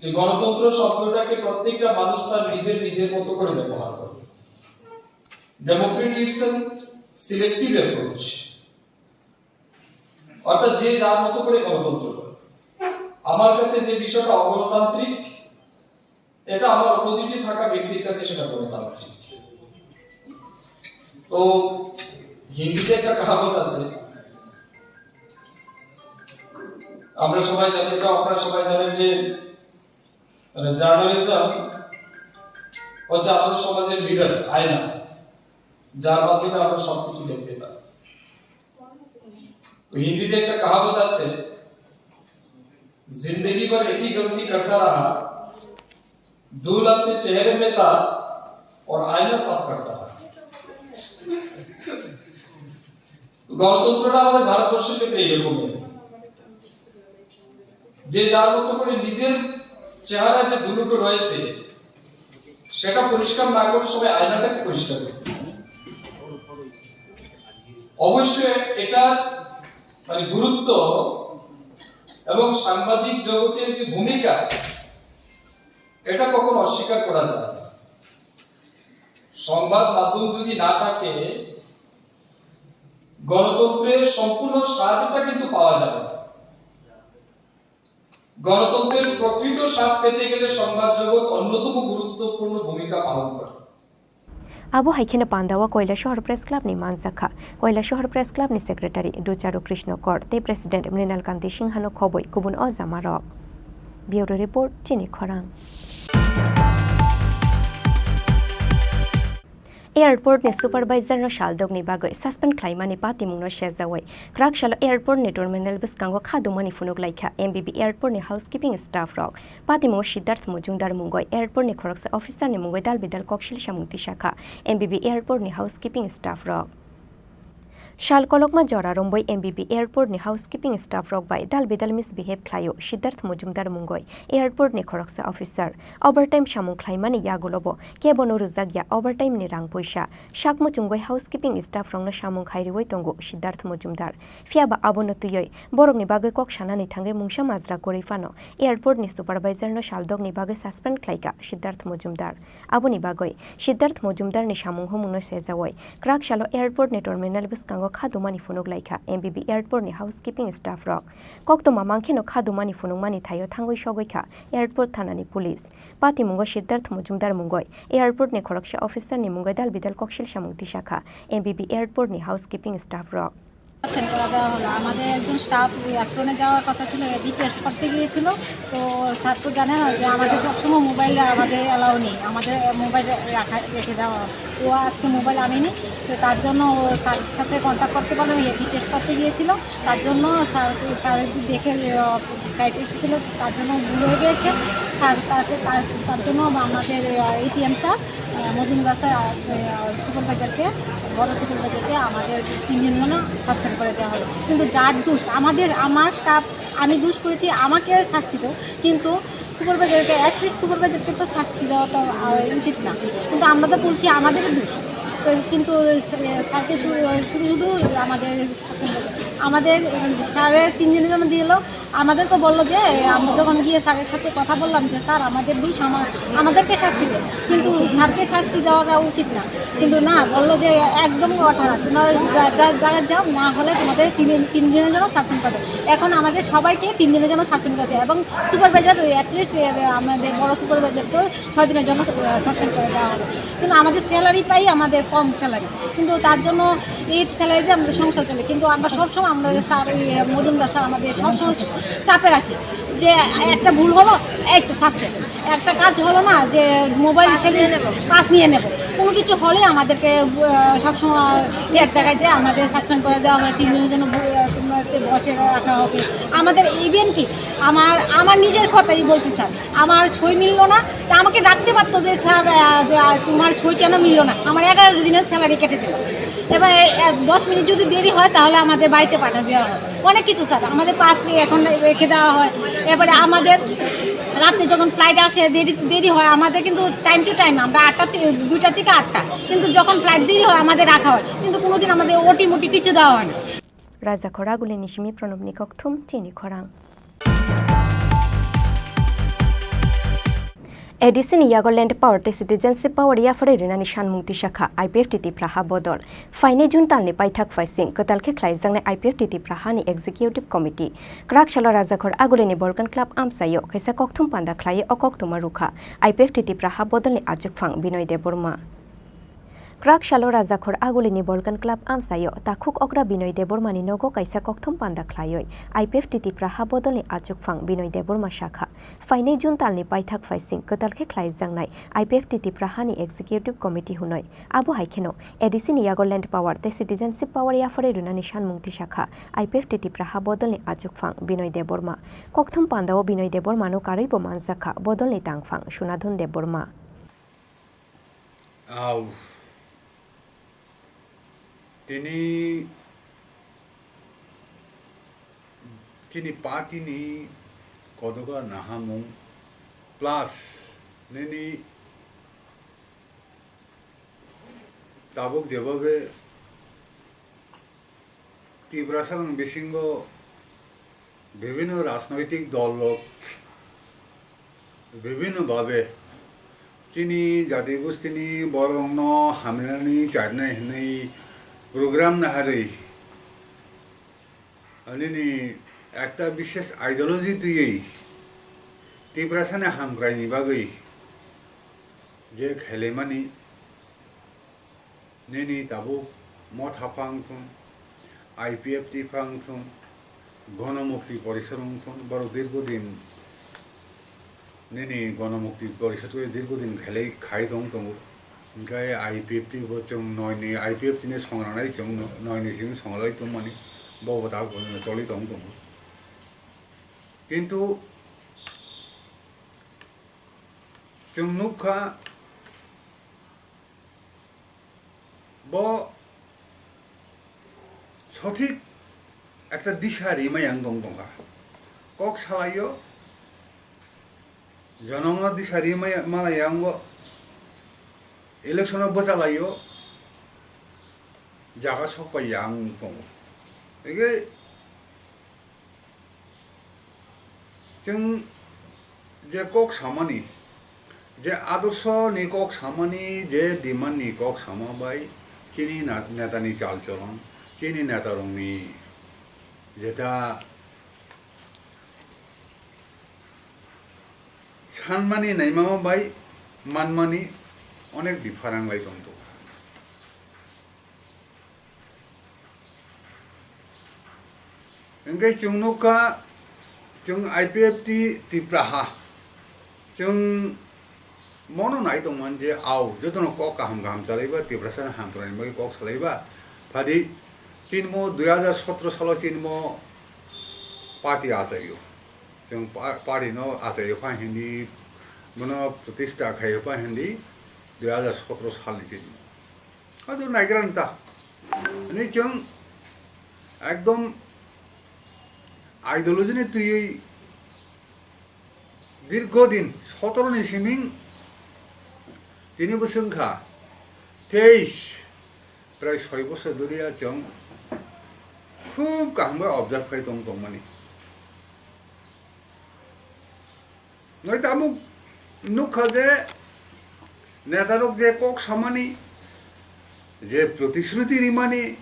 যে গণতন্ত্র শব্দটাকে প্রত্যেকটা মানুষ তার নিজের নিজের মতো করে ব্যবহার করে। Democracy is a selective approach। অর্থাৎ যে যার মতো করে গণতন্ত্র করে। আমার কাছে যে বিষয়টা অগণতান্ত্রিক, এটা আমার অপোজিটে থাকা ব্যক্তির কাছে সেটা গণতান্ত্রিক। তো হিন্দিতে একটা কাহাবত আছে, আমরা সবাই জানি, এটা আপনারা সবাই জানেন যে, মানে, জার্নালিজম হচ্ছে আমাদের সমাজের মিরর, আয়না, যার মাধ্যমে আমরা সবকিছু দেখতে পাই। তো হিন্দিতে একটা কাহাবত আছে, "जिंदगी भर एक ही गलती करता रहा, धूल अपने चेहरे में था और आईना साफ करता रहा।" তো গণতন্ত্রটা আমাদের ভারতবর্ষের ক্ষেত্রে এরকমই, যে যার মতো করে নিজের চেহারায় যে ধুলোটা রয়েছে সেটা পরিষ্কার না করে সবাই আয়নাটাকে পরিষ্কার করতে চায়। অবশ্যই এটা মানে গুরুত্ব এবং সাংবাদিক জগতের যে ভূমিকা, এটা কখনো অস্বীকার করা যায় না। সংবাদ মাধ্যম যদি না থাকে, গণতন্ত্রের সম্পূর্ণ স্বাদটা কিন্তু পাওয়া যাবে না। গণতন্ত্রের প্রকৃত স্বাদ পেতে গেলে সংবাদ জগৎ অন্যতম গুরুত্বপূর্ণ ভূমিকা পালন করে। Abo hai kheno pandao Koilasohor Press Club ni manjakha. Koilasohor Press Club ni Secretary Ducharu Krishna Kor tei President Mrinal Kanti Singha no khoboi kubun o jama rok. Bureau Report, Chini Khorang. Airport ni supervisor no saldok ni bagwi suspend khlaimani patimung no sejawi kwrak salo airport ni terminal bwskango kha dumani phunuk laikha M B B airport ni housekeeping staff rok. Patimungo Siddharth Mojumdar mungoi airport ni khoroksa officer ni mungoi dal bidal koksil samung tisakha M B B airport ni housekeeping staff rok. Sal kolokma jora romboi M B B airport ni housekeeping staff rok bai dal bidal misbehave khlaio Siddharth Mojumdar mungoi airport ni khoroksa officer. Overtime samung khlaimani yagulobo kebono rwjakya overtime ni rang puisa. Sak muchungoi housekeeping staff rokno samung khai riwi tongo Siddharth Mojumdar. Phiyaba abono twiwi borokni bagwi kok sanani thangwi mungsa majra kwrwi phano airport ni supervisor no saldok ni bagwi suspend khlaika Siddharth Mojumdar. Aboni bagwi Siddharth Mojumdar ni samung humung no sejawi kwrak salo airport ni terminal bwskango kha dumani phunuk laikha M B B airport ni housekeeping staff rok. Koktwma mankhe no kha dumani phunukmani thaio thangwi sogwi kha airport thana ni police. Patimungo Siddharth Mojumdar mungoi airport ni khoroksa officer ni mungoi dal bidal koksil samung tisakha M B B airport ni housekeeping staff rok. Suspend করা দেওয়া হলো। আমাদের একজন স্টাফ ওই অ্যাপ্রনে যাওয়ার কথা ছিল, এবি টেস্ট করতে গিয়েছিল। তো স্যার তো জানে না যে আমাদের সবসময় মোবাইল আমাদের অ্যালাউ নেই, আমাদের মোবাইল রাখা, রেখে দেওয়া হয়। ও আজকে মোবাইল আনেনি, তো তার জন্য ও স্যারের সাথে কন্ট্যাক্ট করতে পারলো না, এবি টেস্ট করতে গিয়েছিল। তার জন্য স্যার, স্যার দেখে, আহ, গাইড এসেছিল, তার জন্য ভুল হয়ে গিয়েছে। স্যার তাকে, তার, তার জন্য আমাদের, আহ, এটিএম স্যার, আহ, মজুমদার স্যার, আহ, সুপারভাইজারকে, বড় সুপারভাইজারকে আমাদের তিনজন জন্য সাসপেন্ড করে দেওয়া হলো। কিন্তু যার দোষ, আমাদের, আমার স্টাফ, আমি দোষ করেছি, আমাকে শাস্তি দেও, কিন্তু সুপারভাইজারকে, অ্যাটলিস্ট সুপারভাইজারকে তো শাস্তি দেওয়াটা, আহ, উচিত না। কিন্তু আমরা তো বলছি আমাদেরই দোষ। তো কিন্তু স্যারকে শুধু, শুধু শুধু আমাদের সাসপেন্ড করে। আমাদের, উম, স্যারের তিন দিনের জন্য দিয়ে এলো। আমাদেরকে বললো যে, আমরা যখন গিয়ে স্যারের সাথে কথা বললাম যে, "স্যার, আমাদের দোষ, আমা-, আমাদেরকে শাস্তি দেন।" কিন্তু স্যারকে শাস্তি দেওয়াটা উচিত না। কিন্তু না, বললো যে, "একদম কথা না, তোমরা যা, যা, যা, যাও, না হলে তোমাদের তিন, তিন দিনের জন্য সাসপেন্ড করে দেবো।" এখন আমাদের সবাইকে তিন দিনের জন্য সাসপেন্ড করেছে এবং সুপারভাইজার, ওই অ্যাটলিস্ট, এ, আমাদের বড় সুপারভাইজারকেও ছয় দিনের জন্য, আহ, সাসপেন্ড করে দেওয়া হলো। কিন্তু আমাদের স্যালারি পাই, আমাদের কম স্যালারি, কিন্তু তার জন্য এই স্যালারিতে আমাদের সংসার চলে। কিন্তু আমরা সবসময় আমাদের স্যার, ওই মজুমদার স্যার আমাদের সবসময় চাপে রাখে যে একটা ভুল হলো, এই সাসপেন্ড, একটা কাজ হলো না, যে মোবাইল পাস সেদিন নিয়ে নেব। পাস নিয়ে নেব, কোনো কিছু হলে আমাদেরকে, আহ, সবসময় থ্রেট দেখায় যে আমাদের সাসপেন্ড করে দেওয়া হবে, তিন দিনের জন্য ব-, আহ, তোমাকে বসে রাখা হবে। আমাদের ইভেন কি, আমার, আমার নিজের কথাই বলছি স্যার, আমার সই মিললো না, তা আমাকে ডাকতে পারতো যে, "স্যার, আহ, আহ, তোমার সই কেন মিললো না?" আমার এগারো দিনের স্যালারি কেটে দিল। এবার এই, আহ, দশ মিনিট যদি দেরি হয়, তাহলে আমাদের বাড়িতে পাঠিয়ে দেওয়া হয়। অনেক কিছু স্যার, আমাদের পাস এখন রেখে দেওয়া হয়। এবারে আমাদের রাতে যখন ফ্লাইট আসে, দেরি, দেরি হয়, আমাদের কিন্তু টাইম টু টাইম, আমরা আটটা থে-, দুইটা থেকে আটটা, কিন্তু যখন ফ্লাইট দেরি হয়, আমাদের রাখা হয়, কিন্তু কোনোদিন আমাদের ওটি মোটি কিছু দেওয়া হয় না। Rajakhor Aguli ni simi Pranobni kokthum chini khorang. A D C ni yago Land Power tei Citizenship Power yapharwi rwnani sanmung tisakha I P F T Tipra ha bodol. Phainai June talni paithak phaising kwtal khe khlaijaknai I P F T Tipra hani Executive Committee. Kwrak salo Rajakhor Aguli ni Bolkan Club amchaio kaisa kokthum panda khlaiwi o koktwma rwkha I P F T Tipra ha bodolni achukphang Binoy Debbarma. Kwrak salo Rajakhor Agulini Volcan Club amchaio takhuk okra Binoy Debbarmani nogo kaisa kokthum panda khlaiwi I P F T Tipra ha bodolni achukphang Binoy Debbarma sakha, phainai June talni paithak phaising kwtal khe khlaijaknai I P F T Tipra hani Executive Committee hwnwi. Abo hai kheno A D C ni yago Land Power tei Citizenship Power yapharwi rwnani sanmung tisakha I P F T Tipra ha bodolni achukphang Binoy Debbarma. Kokthum pandao Binoy Debbarmano karwibo manjakha bodolni tangphang Sunadhan Debbarma. Au. Tini, tini party ni kodoka nahamung plus nini tabuk jebabe Tiprasa ni bisingo bibhinno rajnoitik dol rok bibhinno bhabe chini jati gustini borok no hamrinani charnai hinwi program naharwi nini ekta bishesh ideology twiwi Tiprasa ni hamkrai ni bagwi je khailaimani Nini tabuk motha phang thung, I P F T phang thung, Gonomukti Porishod wng thung, borok dirgo din nini Gonomukti Porishod khe dirgo din khailai khai tong tongo. Hinkhe I P F T bo chwng noi ni, I P F T ni songranai chwng noi ni simi songlai tongmani, bo bo tabuk choli tong tongo. Kintu chwng nukha, Bo sothik ekta disa rimai ang tong tongkha. Kok salaio, jonongno disa rimai malai ang bo, electiono bwchalaio, jaga sokpai ya ang tongo. Ege Chwng je kok samani, je adorsho ni kok samani, je demand ni kok sama bai chini na-, neta ni chal cholon, chini neta rok ni jeta sanmani naimama bai manmani onek different lai tong tongo. Hingke chwng nukha, chwng I P F T Tipra ha, chwng mono nai tongmani je, au, jotono kok kaham kaham chalaiba, Tiprasani hamkraini bagwi kok salaiba, phadi, chinmo dui hajar sotro salo chinmo party achaio, chwng pa-, party no achaio pha hindi, bono pratistha khaio pha hindi, dui hajar sotro salni chinmo. Ado naigra nta. Ani chwng ekdom ideology ni twiwi dirgo din sotoro ni siming tini bwswng kha teis prai soi bosor doriya chwng khub kaham bai observe khai tong tongmani. Noi tabuk nukha je netarok je kok samani, je protishruti rimani,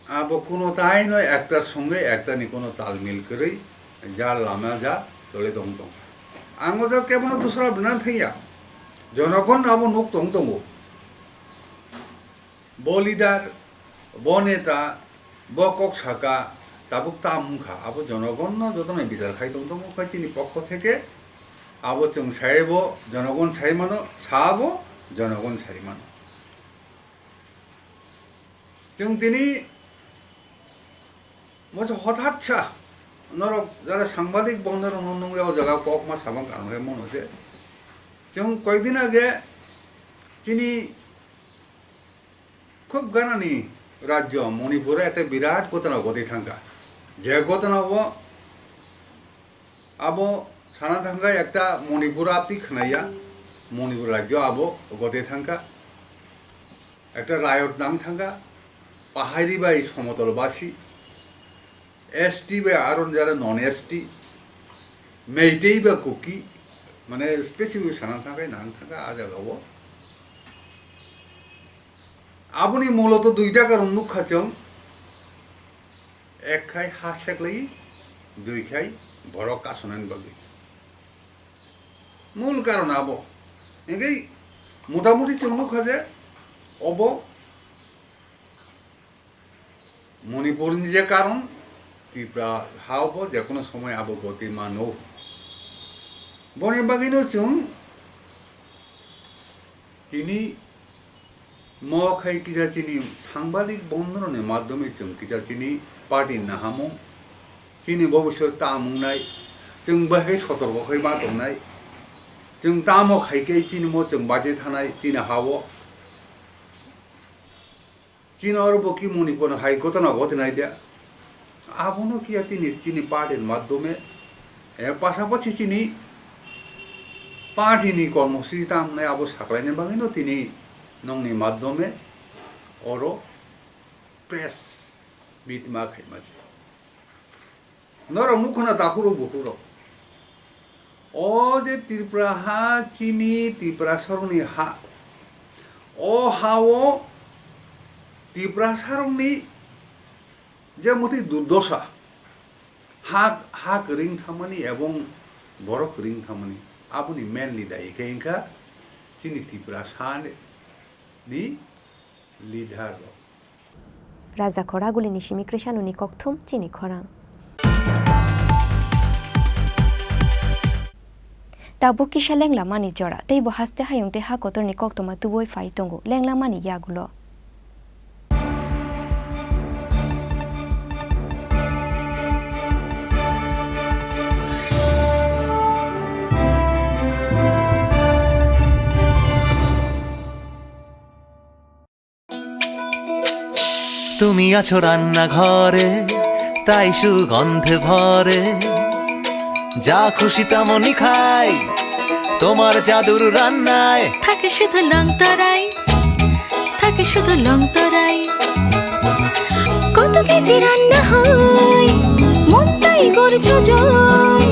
abo kuno taino ektar songe ektarni kuno talmil kwrwi ja lama ja chole tong tong. Ang o jaga kebono dusra bwna thangya, jonogon abo nuk tong tongo. Bo leader, bo neta, bo kok saka, tabuk tam wngkha, abo jonogonno jotono bichar khai tong tongo kha chini pokho theke, abo chwng saibo jonogon sai mano, sabo jonogon sai mano. Chwng tini moso hothat sa, norok jara sangbadik bo norok nung ya o jaga kokma samang kang khe mono je. Chwng koyekdin age chini Khub ganani rajyo Manipur ekta birat gotona gotwi thangkha. Je gotona o abo sana thangkha ekta Manipur apti khnaya, Manipur rajyo abo gotwi thangkha. Ekta riot nang thangkha, pahari bai somotol basi. S T bai aro jara non S T, Meitei ba Kuki, mane specific sana thangkha, nang thangkha a jaga o. Aboni muloto duita karon nukha chwng, ek khai ha seklai, dui khai borok kasonani bagwi. Mul karon abo. Hingke motamuti chwng nukha je obo Manipurni je karon, Tripura hao bo jekono somoy abo goti mano. Boni bagwino chwng tini mo khai kisa chini sangbadik bondoroni madhyome chwng kisa chini party nahamung, chini bobiswt tamung nai, chwng bahai sotorko khai ma tongnai, chwng tamo khai khe chini mo chwng baje thanai chini hao. Chini oro bo ki Manipur hai gotona gotinai de. Abono kiya tini chini party ni madhyome, eh, pasapasi chini party ni kormosuchi tamnai abo saklaina bagwino tini nongni madhyome oro press meet ma khaima se. Norok nukho na takhurok bukhukrok. O je Tripura ha chini Tiprasarokni ha. O hao Tiprasarokni je muti durdosa. Ha, ha kwrwng thangmani ebong borok kwrwng thangmani. Aboni mainly dayi khe wngkha chini Tiprasa ni leader rok. Raja Khoragulini simi Krishanoni kokthum chini khorang. Tabuk kisa lenglamani jora, tei bo haste hayung tei ha kotorni koktwma tubui phai tongo, lenglamani yagulo. তুমি আছো রান্নাঘরে, তাই সুগন্ধে ভরে। যা খুশি তেমনই খাই, তোমার জাদুর রান্নায়। থাকে শুধু লং তরাই, থাকে শুধু লং তরাই। কত কেজি রান্না হয়, মনটাই করছো জয়।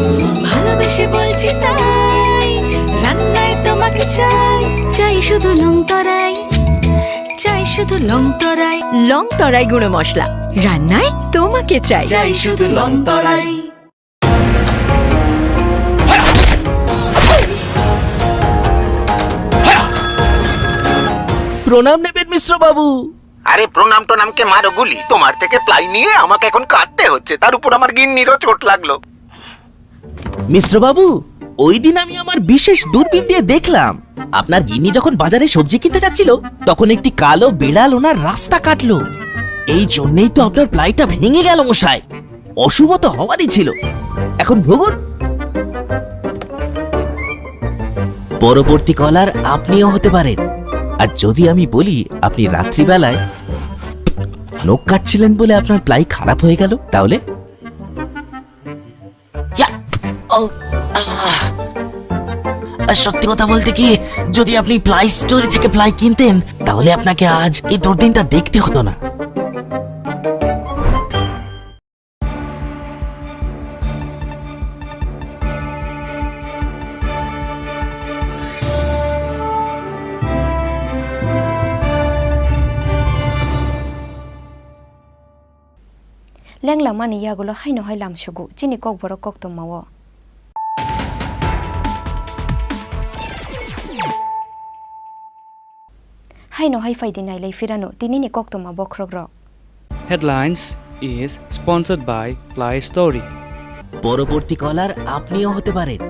ভালোবেসে বলছি তাই, রান্নায় তোমাকে চাই, চাই শুধু লং তরাই। চাই শুধু লং তরাই। লং তরাই গুঁড়ো মশলা, রান্নায় তোমাকে চাই। চাই শুধু লং তরাই। প্রণাম নেবেন মিশ্র বাবু। আরে প্রণাম টনামকে মারো গুলি, তোমার থেকে প্লাই নিয়ে আমাকে এখন কাঁদতে হচ্ছে, তার উপর আমার গিন্নিরও চোট লাগলো। মিশ্র বাবু, ওই দিন আমি আমার বিশেষ দূরবীন দিয়ে দেখলাম, আপনার গিন্নি যখন বাজারে সবজি কিনতে যাচ্ছিল, তখন একটি কালো বিড়াল ওনার রাস্তা কাটলো। এই জন্যই তো আপনার প্লাইটা ভেঙে গেল মশাই। অশুভ তো হওয়ারই ছিল। এখন ভুগুন। পরবর্তী কলার আপনিও হতে পারেন। আর যদি আমি বলি আপনি রাত্রিবেলায় নখ কাটছিলেন বলে আপনার প্লাই খারাপ হয়ে গেল, তাহলে? ইয়া! ও! আহ! আর সত্যি কথা বলতে কি, যদি আপনি প্লাই স্টোরে থেকে প্লাই কিনতেন, তাহলে আপনাকে আজ এই দুর্দিনটা দেখতে হতো না। Lenglamani yagulo haino hai lamsugo chini kokborok koktwmao. Haino hai phaidi nailai phirano tinini koktwma bokhrokrok. Headlines is sponsored by Play Story. পরবর্তী কলার আপনিও হতে পারেন।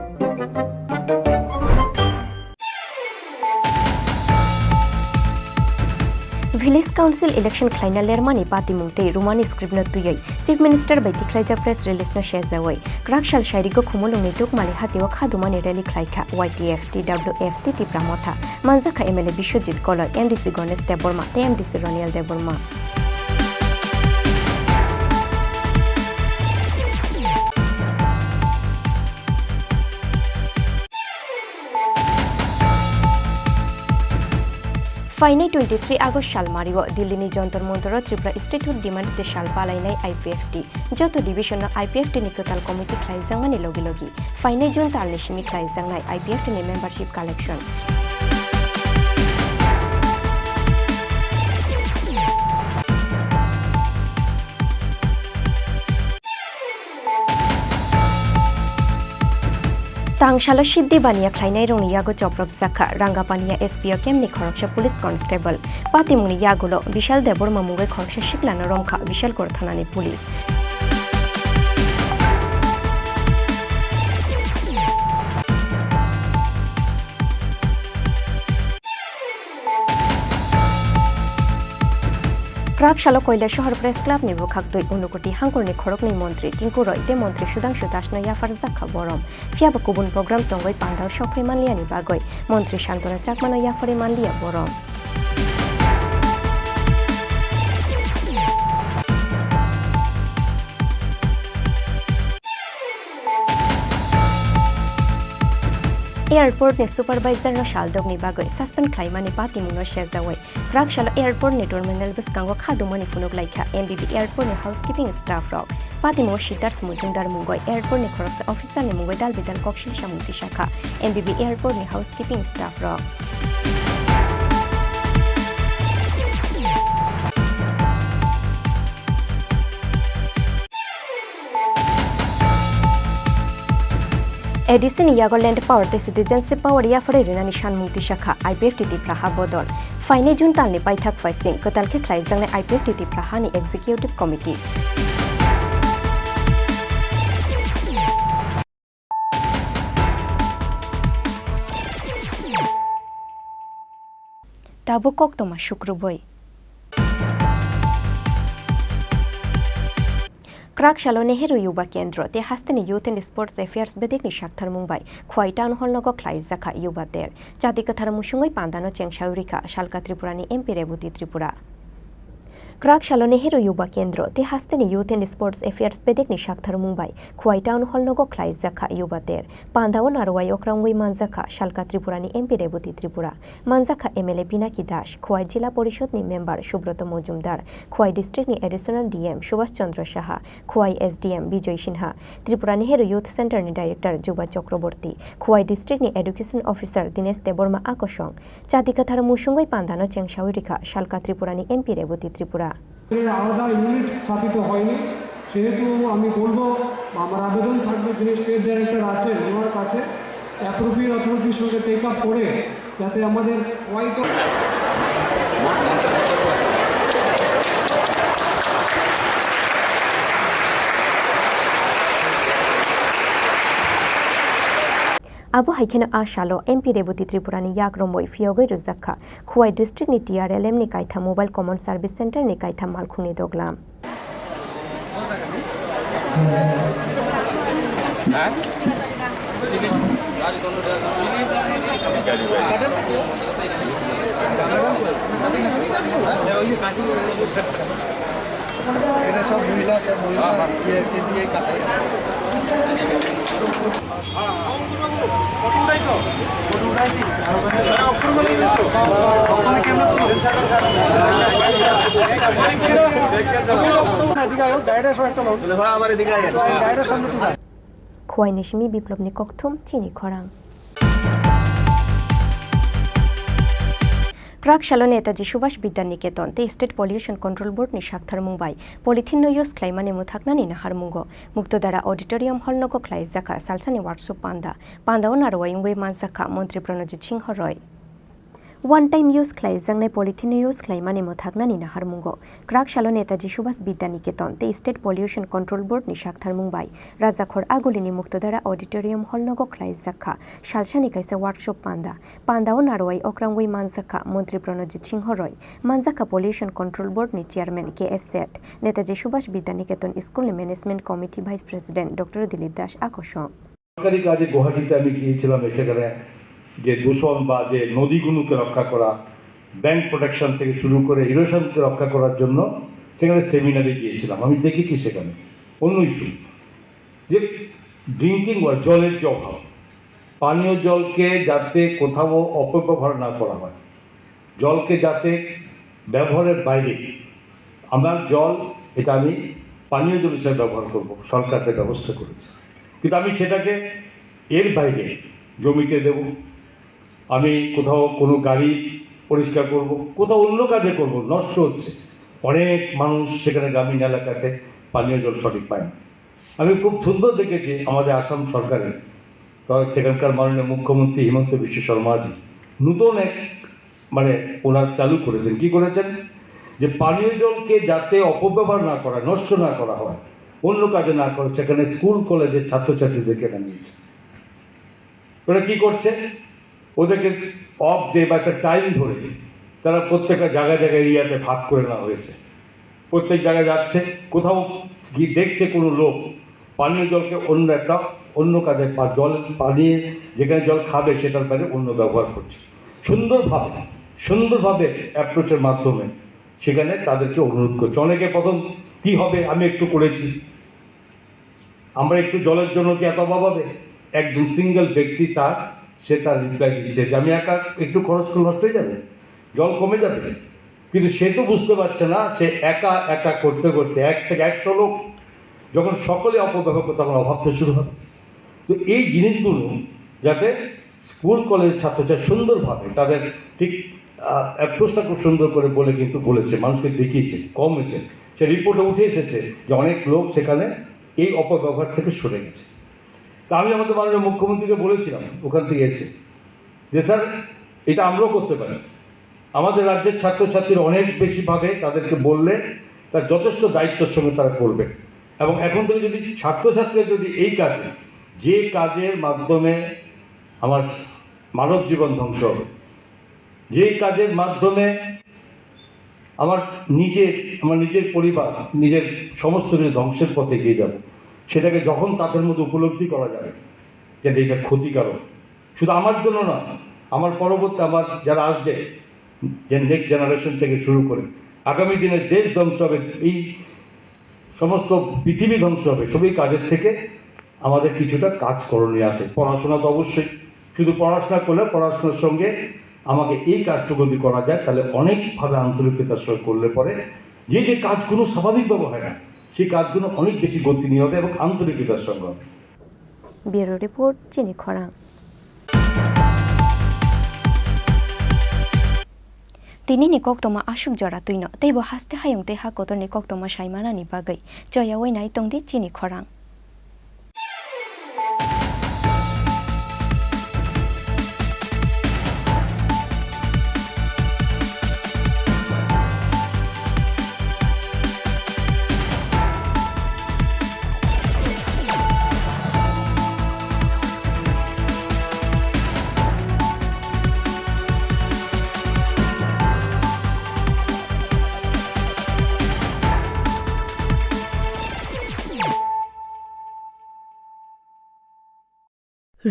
Village Council election khlaina lermani patimung tei Roman script no twiwi Chief Minister bai tikhlaijak press release no sejawi kwrak sal sairigo Khumulwngni Dukmali hatio khadumani rally khlaikha Y T F, T W F tei Tipra Motha. Manjakha M L A Biswajit Koloi, M D C Ganesh Debbarma tei M D C Roniel Debbarma. Phainai twenty-three August salmario Delhi ni Jantar Mantaro Tripura Statehood demand tei sal palainai I P F T. Joto division no I P F T ni kwtal committee khlaijakmani logi logi phainai June talni simi khlaijaknai I P F T ni membership collection. Tangsalo Siddhi Baniya khlainairokni yago choprobjak kha Rangapaniya S P O campni khoroksa police constable. Patimungni yagulo Bishal Debbarma mungwi khoroksa siklano romkha Bishalgarh thanani police. Kwrak salo Koilasohor Press Club ni bwkhaktwi Unakoti hangkorni khoroknwi montri Tinku Roy tei montri Sudhangshu Das no yapharjak kha borom. Phiyaba kubun program tongwi pandao sokphai manliyani bagwi montri Santona Chakma no yapharwi manliya borom. Airport ni supervisor no saldokni bagwi suspend khlaimani patimung no sejawi kwrak salo airport ni terminal bwskango kha dumani phunuk laikha M B B airport ni housekeeping staff rok. Patimung Siddharth Mujumdar mungwi airport ni khoroksa officer ni mungwi dal bidal kok sil samung tisakha M B B airport ni housekeeping staff rok. A D C ni yago land power tei citizenship power yapharwi rinani sanmung tisakha I P F T Tipra ha bodol. Phainai June talni paithak phaising kwtal khe khlaijaknai I P F T Tipra hani executive committee. Tabuk koktwma sukrubwi. Kwrak salo Nehru Yuba Kendro tei hasteni Youth and Sports Affairs bedekni saktharmung bai Khwai Town Hall nogo khlaijakha Yuba Ter. Chati kwthar musungwi pandano chengsawi rikha Salka Tripurani M P Reboti Tripura. Kwrak salo Nehru Yuba Kendro tei hasteni Youth and Sports Affairs bedekni saktharmung bai Khwai Town Hall nogo khlaijakha Yuba Ter. Pandao narwai okra wngwi manjakha Salka Tripurani M P Reboti Tripura. Manjakha M L A Pinaki Das, Khwai Jila Porishod ni member Subroto Mojumdar, Khwai district ni additional D M Subhash Chandra Saha, Khwai S D M Bijoy Sinha, Tripura Nehru Youth Center ni director Juba Chakraborty, Khwai district ni education officer Dinesh Debbarma akosong. Chati kwthar musungwi pandano chengsawi rikha Salka Tripurani M P Reboti Tripura. এর আলাদা ইউনিট স্থাপিত হয়নি, সেহেতু আমি বলবো বা আমার আবেদন থাকবে যিনি স্টেট ডাইরেক্টর আছেন ওনার কাছে অ্যাপ্রোপ্রিয়েট অথরিটির সঙ্গে টেক আপ করে যাতে আমাদের white Abo hai kheno a salo M P Reboti Tripurani yak romwi phiyogwi rwjak kha. Khwai district ni T R L M ni kaitham Mobile Common Service Center ni kaitham malkhungni doglam. এটা সব মহিলা, মহিলা ইয়ে, কে দিয়ে কাটাই। এদিকে আয়ো, গাড়িটা সব একটা লোক। গাড়িটার সামনে একটু যান। Khwai ni simi Biplobni kokthum chini khorang. Kwrak salo Netaji Subhash Bidya Niketon tei State Pollution Control Board ni saktharmung bai polythene no use khlaimani mwthaknani naharmungo Muktodara Auditorium Hall nogo khlaijakha salsani workshop panda. Pandao narwai wngwi manjakha Montri Pranojit Singho Roy. One time use khlaijaknai polythene no use khlaimani mwthaknani naharmungo kwrak salo Netaji Subhash Bidya Niketon tei State Pollution Control Board ni saktharmung bai Rajakhor Agulini Muktodara Auditorium Hall nogo khlaijakha salsani kaisa workshop panda. Pandao narwai okrangwi manjakha Montri Pranojit Singho Roy, manjakha Pollution Control Board ni Chairman K S Seth, Netaji Subhash Bidya Niketon School ni Management Committee Vice President Doctor Dilip Das akosong. সরকারি কাজে গুয়াহাটিতে আমি গিয়েছিলাম, সেখানে যে দূষণ বা যে নদীগুলোকে রক্ষা করা, ব্যাংক প্রোটেকশন থেকে শুরু করে ইরোশনকে রক্ষা করার জন্য সেখানে সেমিনারে গিয়েছিলাম। আমি দেখেছি সেখানে অন্য ইস্যু যে ড্রিঙ্কিং ওয়াটার, জলের যে অভাব, পানীয় জলকে যাতে কোথাও অপব্যবহার না করা হয়, জলকে যাতে ব্যবহারের বাইরে, আমার জল এটা আমি পানীয় জল হিসেবে ব্যবহার করব, সরকার তার ব্যবস্থা করেছে, কিন্তু আমি সেটাকে এর বাইরে জমিতে দেব, আমি কোথাও কোনো গাড়ি পরিষ্কার করব, কোথাও অন্য কাজে করব, নষ্ট হচ্ছে, অনেক মানুষ সেখানে গ্রামীণ এলাকাতে পানীয় জল সঠিক পায় না। আমি খুব সুন্দর দেখেছি আমাদের আসাম সরকারের তবে সেখানকার মাননীয় মুখ্যমন্ত্রী হিমন্ত বিশ্ব শর্মাজি নতুন এক, মানে, ওনার চালু করেছেন। কি করেছেন? যে পানীয় জলকে যাতে অপব্যবহার না করা, নষ্ট না করা হয়, অন্য কাজে না করে, সেখানে স্কুল কলেজের ছাত্রছাত্রীদেরকে নামিয়েছে। ওরা কি করছে? ওদেরকে অফ ডে বা একটা টাইম ধরে তারা প্রত্যেকটা জায়গায় জায়গায় এরিয়াতে ভাগ করে নেওয়া হয়েছে। প্রত্যেক জায়গায় যাচ্ছে, কোথাও গিয়ে দেখছে কোনো লোক পানীয় জলকে অন্য একটা, অন্য কাজে, বা জল, পানি, যেখানে জল খাবে সেটার বাইরে অন্য ব্যবহার করছে। সুন্দরভাবে, সুন্দরভাবে অ্যাপ্রোচের মাধ্যমে সেখানে তাদেরকে অনুরোধ করছে। অনেকে প্রথম কি হবে, আমি একটু করেছি, আমরা একটু জলের জন্য কি এত অভাব হবে? একজন সিঙ্গেল ব্যক্তি তার, সে তার রিপ্লাই দিচ্ছে যে আমি একা একটু খরচ করলে নষ্ট হয়ে যাবে, জল কমে যাবে। কিন্তু সে তো বুঝতে পারছে না, সে একা একা করতে করতে এক থেকে একশো লোক যখন সকলে অপব্যবহার করতে, তখন অভাব তো শুরু হবে। তো এই জিনিসগুলো যাতে স্কুল কলেজের ছাত্রছাত্রী সুন্দরভাবে তাদের ঠিক, আহ, অ্যাপ্রোচটা খুব সুন্দর করে বলে কিন্তু বলেছে, মানুষকে দেখিয়েছে, কম হয়েছে। সে রিপোর্টে উঠে এসেছে যে অনেক লোক সেখানে এই অপব্যবহার থেকে সরে গেছে। তা আমি আমাদের মাননীয় মুখ্যমন্ত্রীকে বলেছিলাম ওখান থেকে এসে যে, "স্যার, এটা আমরাও করতে পারি।" আমাদের রাজ্যের ছাত্রছাত্রীরা অনেক বেশি ভাবে, তাদেরকে বললে তার যথেষ্ট দায়িত্বের সঙ্গে তারা করবে। এবং এখন থেকে যদি ছাত্রছাত্রীরা যদি এই কাজে, যে কাজের মাধ্যমে আমার মানব জীবন ধ্বংস হবে, যে কাজের মাধ্যমে আমার নিজের, আমার নিজের পরিবার, নিজের সমস্ত কিছু ধ্বংসের পথে এগিয়ে যাবে, সেটাকে যখন তাদের মধ্যে উপলব্ধি করা যাবে যে এটা ক্ষতিকারক, শুধু আমার জন্য না, আমার পরবর্তী, আমার যারা আসবে, যে নেক্সট জেনারেশন থেকে শুরু করে আগামী দিনে দেশ ধ্বংস হবে, এই সমস্ত পৃথিবী ধ্বংস হবে, সবই কাজের থেকে আমাদের কিছুটা কাজ করণীয় আছে। পড়াশোনা তো অবশ্যই, শুধু পড়াশোনা করলে, পড়াশোনার সঙ্গে আমাকে এই কাজটুকু যদি করা যায়, তাহলে অনেকভাবে আন্তরিকতার সঙ্গে করলে পরে যে যে কাজগুলো স্বাভাবিকভাবে হয় না, সেই কাজগুলো অনেক বেশি গতি নিয়ে হবে এবং আন্তরিকতার সঙ্গে হবে। Bureau Report, Chini Khorang. Tini ni koktoma aswk jora twino, teibo haste hayung tei ha kotor ni koktoma saimanani bagwi choyawi nai tongdi chini khorang.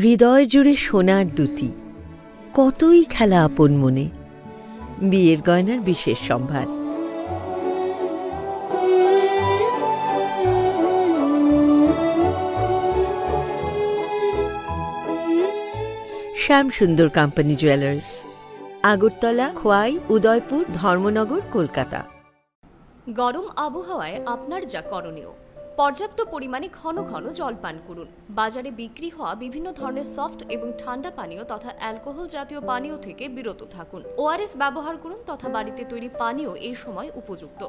হৃদয় জুড়ে সোনার দ্যুতি, কতই খেলা আপন মনে। বিয়ের গয়নার বিশেষ সম্ভার। শ্যাম সুন্দর কোম্পানি জুয়েলার্স, আগরতলা, খোয়াই, উদয়পুর, ধর্মনগর, কলকাতা। গরম আবহাওয়ায় আপনার যা করণীয়, পর্যাপ্ত পরিমাণে ঘন ঘন জল পান করুন। বাজারে বিক্রি হওয়া বিভিন্ন ধরনের সফট এবং ঠান্ডা পানীয় তথা অ্যালকোহল জাতীয় পানীয় থেকে বিরত থাকুন। ওআরএস ব্যবহার করুন তথা বাড়িতে তৈরি পানীয় এই সময় উপযুক্ত।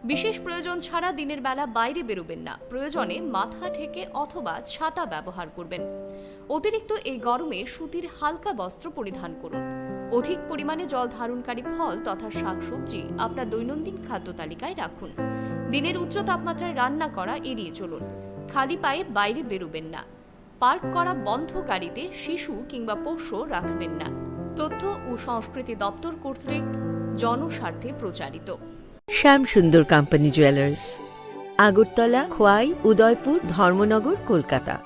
বিশেষ প্রয়োজন ছাড়া দিনের বেলা বাইরে বেরোবেন না। প্রয়োজনে মাথা ঢেকে অথবা ছাতা ব্যবহার করবেন। অতিরিক্ত এই গরমে সুতির হালকা বস্ত্র পরিধান করুন। অধিক পরিমাণে জল ধারণকারী ফল তথা শাকসবজি আপনার দৈনন্দিন খাদ্য তালিকায় রাখুন। দিনের উচ্চ তাপমাত্রায় রান্না করা এড়িয়ে চলুন। খালি পায়ে বাইরে বেরোবেন না। পার্ক করা বন্ধ গাড়িতে শিশু কিংবা পোষ্য রাখবেন না। তথ্য ও সংস্কৃতি দপ্তর কর্তৃক জনস্বার্থে প্রচারিত। শ্যাম সুন্দর কোম্পানি জুয়েলার্স, আগরতলা, খোয়াই, উদয়পুর, ধর্মনগর, কলকাতা।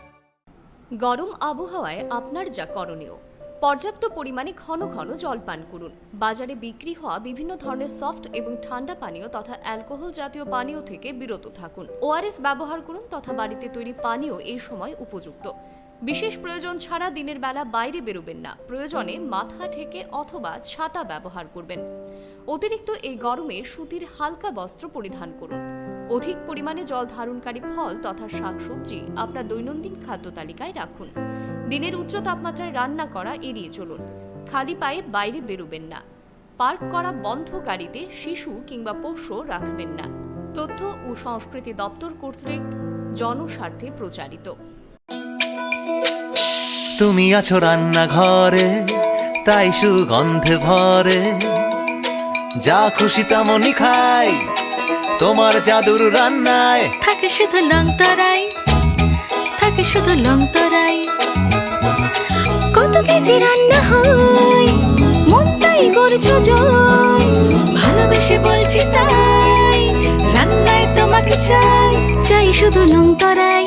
গরম আবহাওয়ায় আপনার যা করণীয়, পর্যাপ্ত পরিমাণে ঘন ঘন জল পান করুন। বাজারে বিক্রি হওয়া বিভিন্ন ধরনের সফট এবং ঠান্ডা পানীয় তথা অ্যালকোহল জাতীয় পানীয় থেকে বিরত থাকুন। ওআরএস ব্যবহার করুন তথা বাড়িতে তৈরি পানীয় এই সময় উপযুক্ত। বিশেষ প্রয়োজন ছাড়া দিনের বেলা বাইরে বেরোবেন না। প্রয়োজনে মাথা ঢেকে অথবা ছাতা ব্যবহার করবেন। অতিরিক্ত এই গরমে সুতির হালকা বস্ত্র পরিধান করুন। অধিক পরিমাণে জল ধারণকারী ফল তথা শাকসবজি আপনার দৈনন্দিন খাদ্য তালিকায় রাখুন। দিনের উচ্চ তাপমাত্রায় রান্না করা এড়িয়ে চলুন। খালি পায়ে বাইরে বেরোবেন না। পার্ক করা বন্ধ গাড়িতে শিশু কিংবা পোষ্য রাখবেন না। তথ্য ও সংস্কৃতি দপ্তর কর্তৃক জনস্বার্থে প্রচারিত। তুমি আছো রান্নাঘরে, তাই সুগন্ধে ভরে। যা খুশি তেমনই খাই তোমার জাদুর রান্নায়। থাকে শুধু লং তরাই, থাকে শুধু লং তরাই। কত কেজি রান্না হয়, মনটাই করছো জয়। ভালোবেসে বলছি তাই, রান্নায় তোমাকে চাই। চাই শুধু লং তরাই,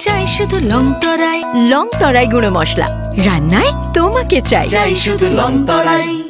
চাই শুধু লং তরাই। লং তরাই গুঁড়ো মশলা, রান্নায় তোমাকে চাই। চাই শুধু লং তরাই।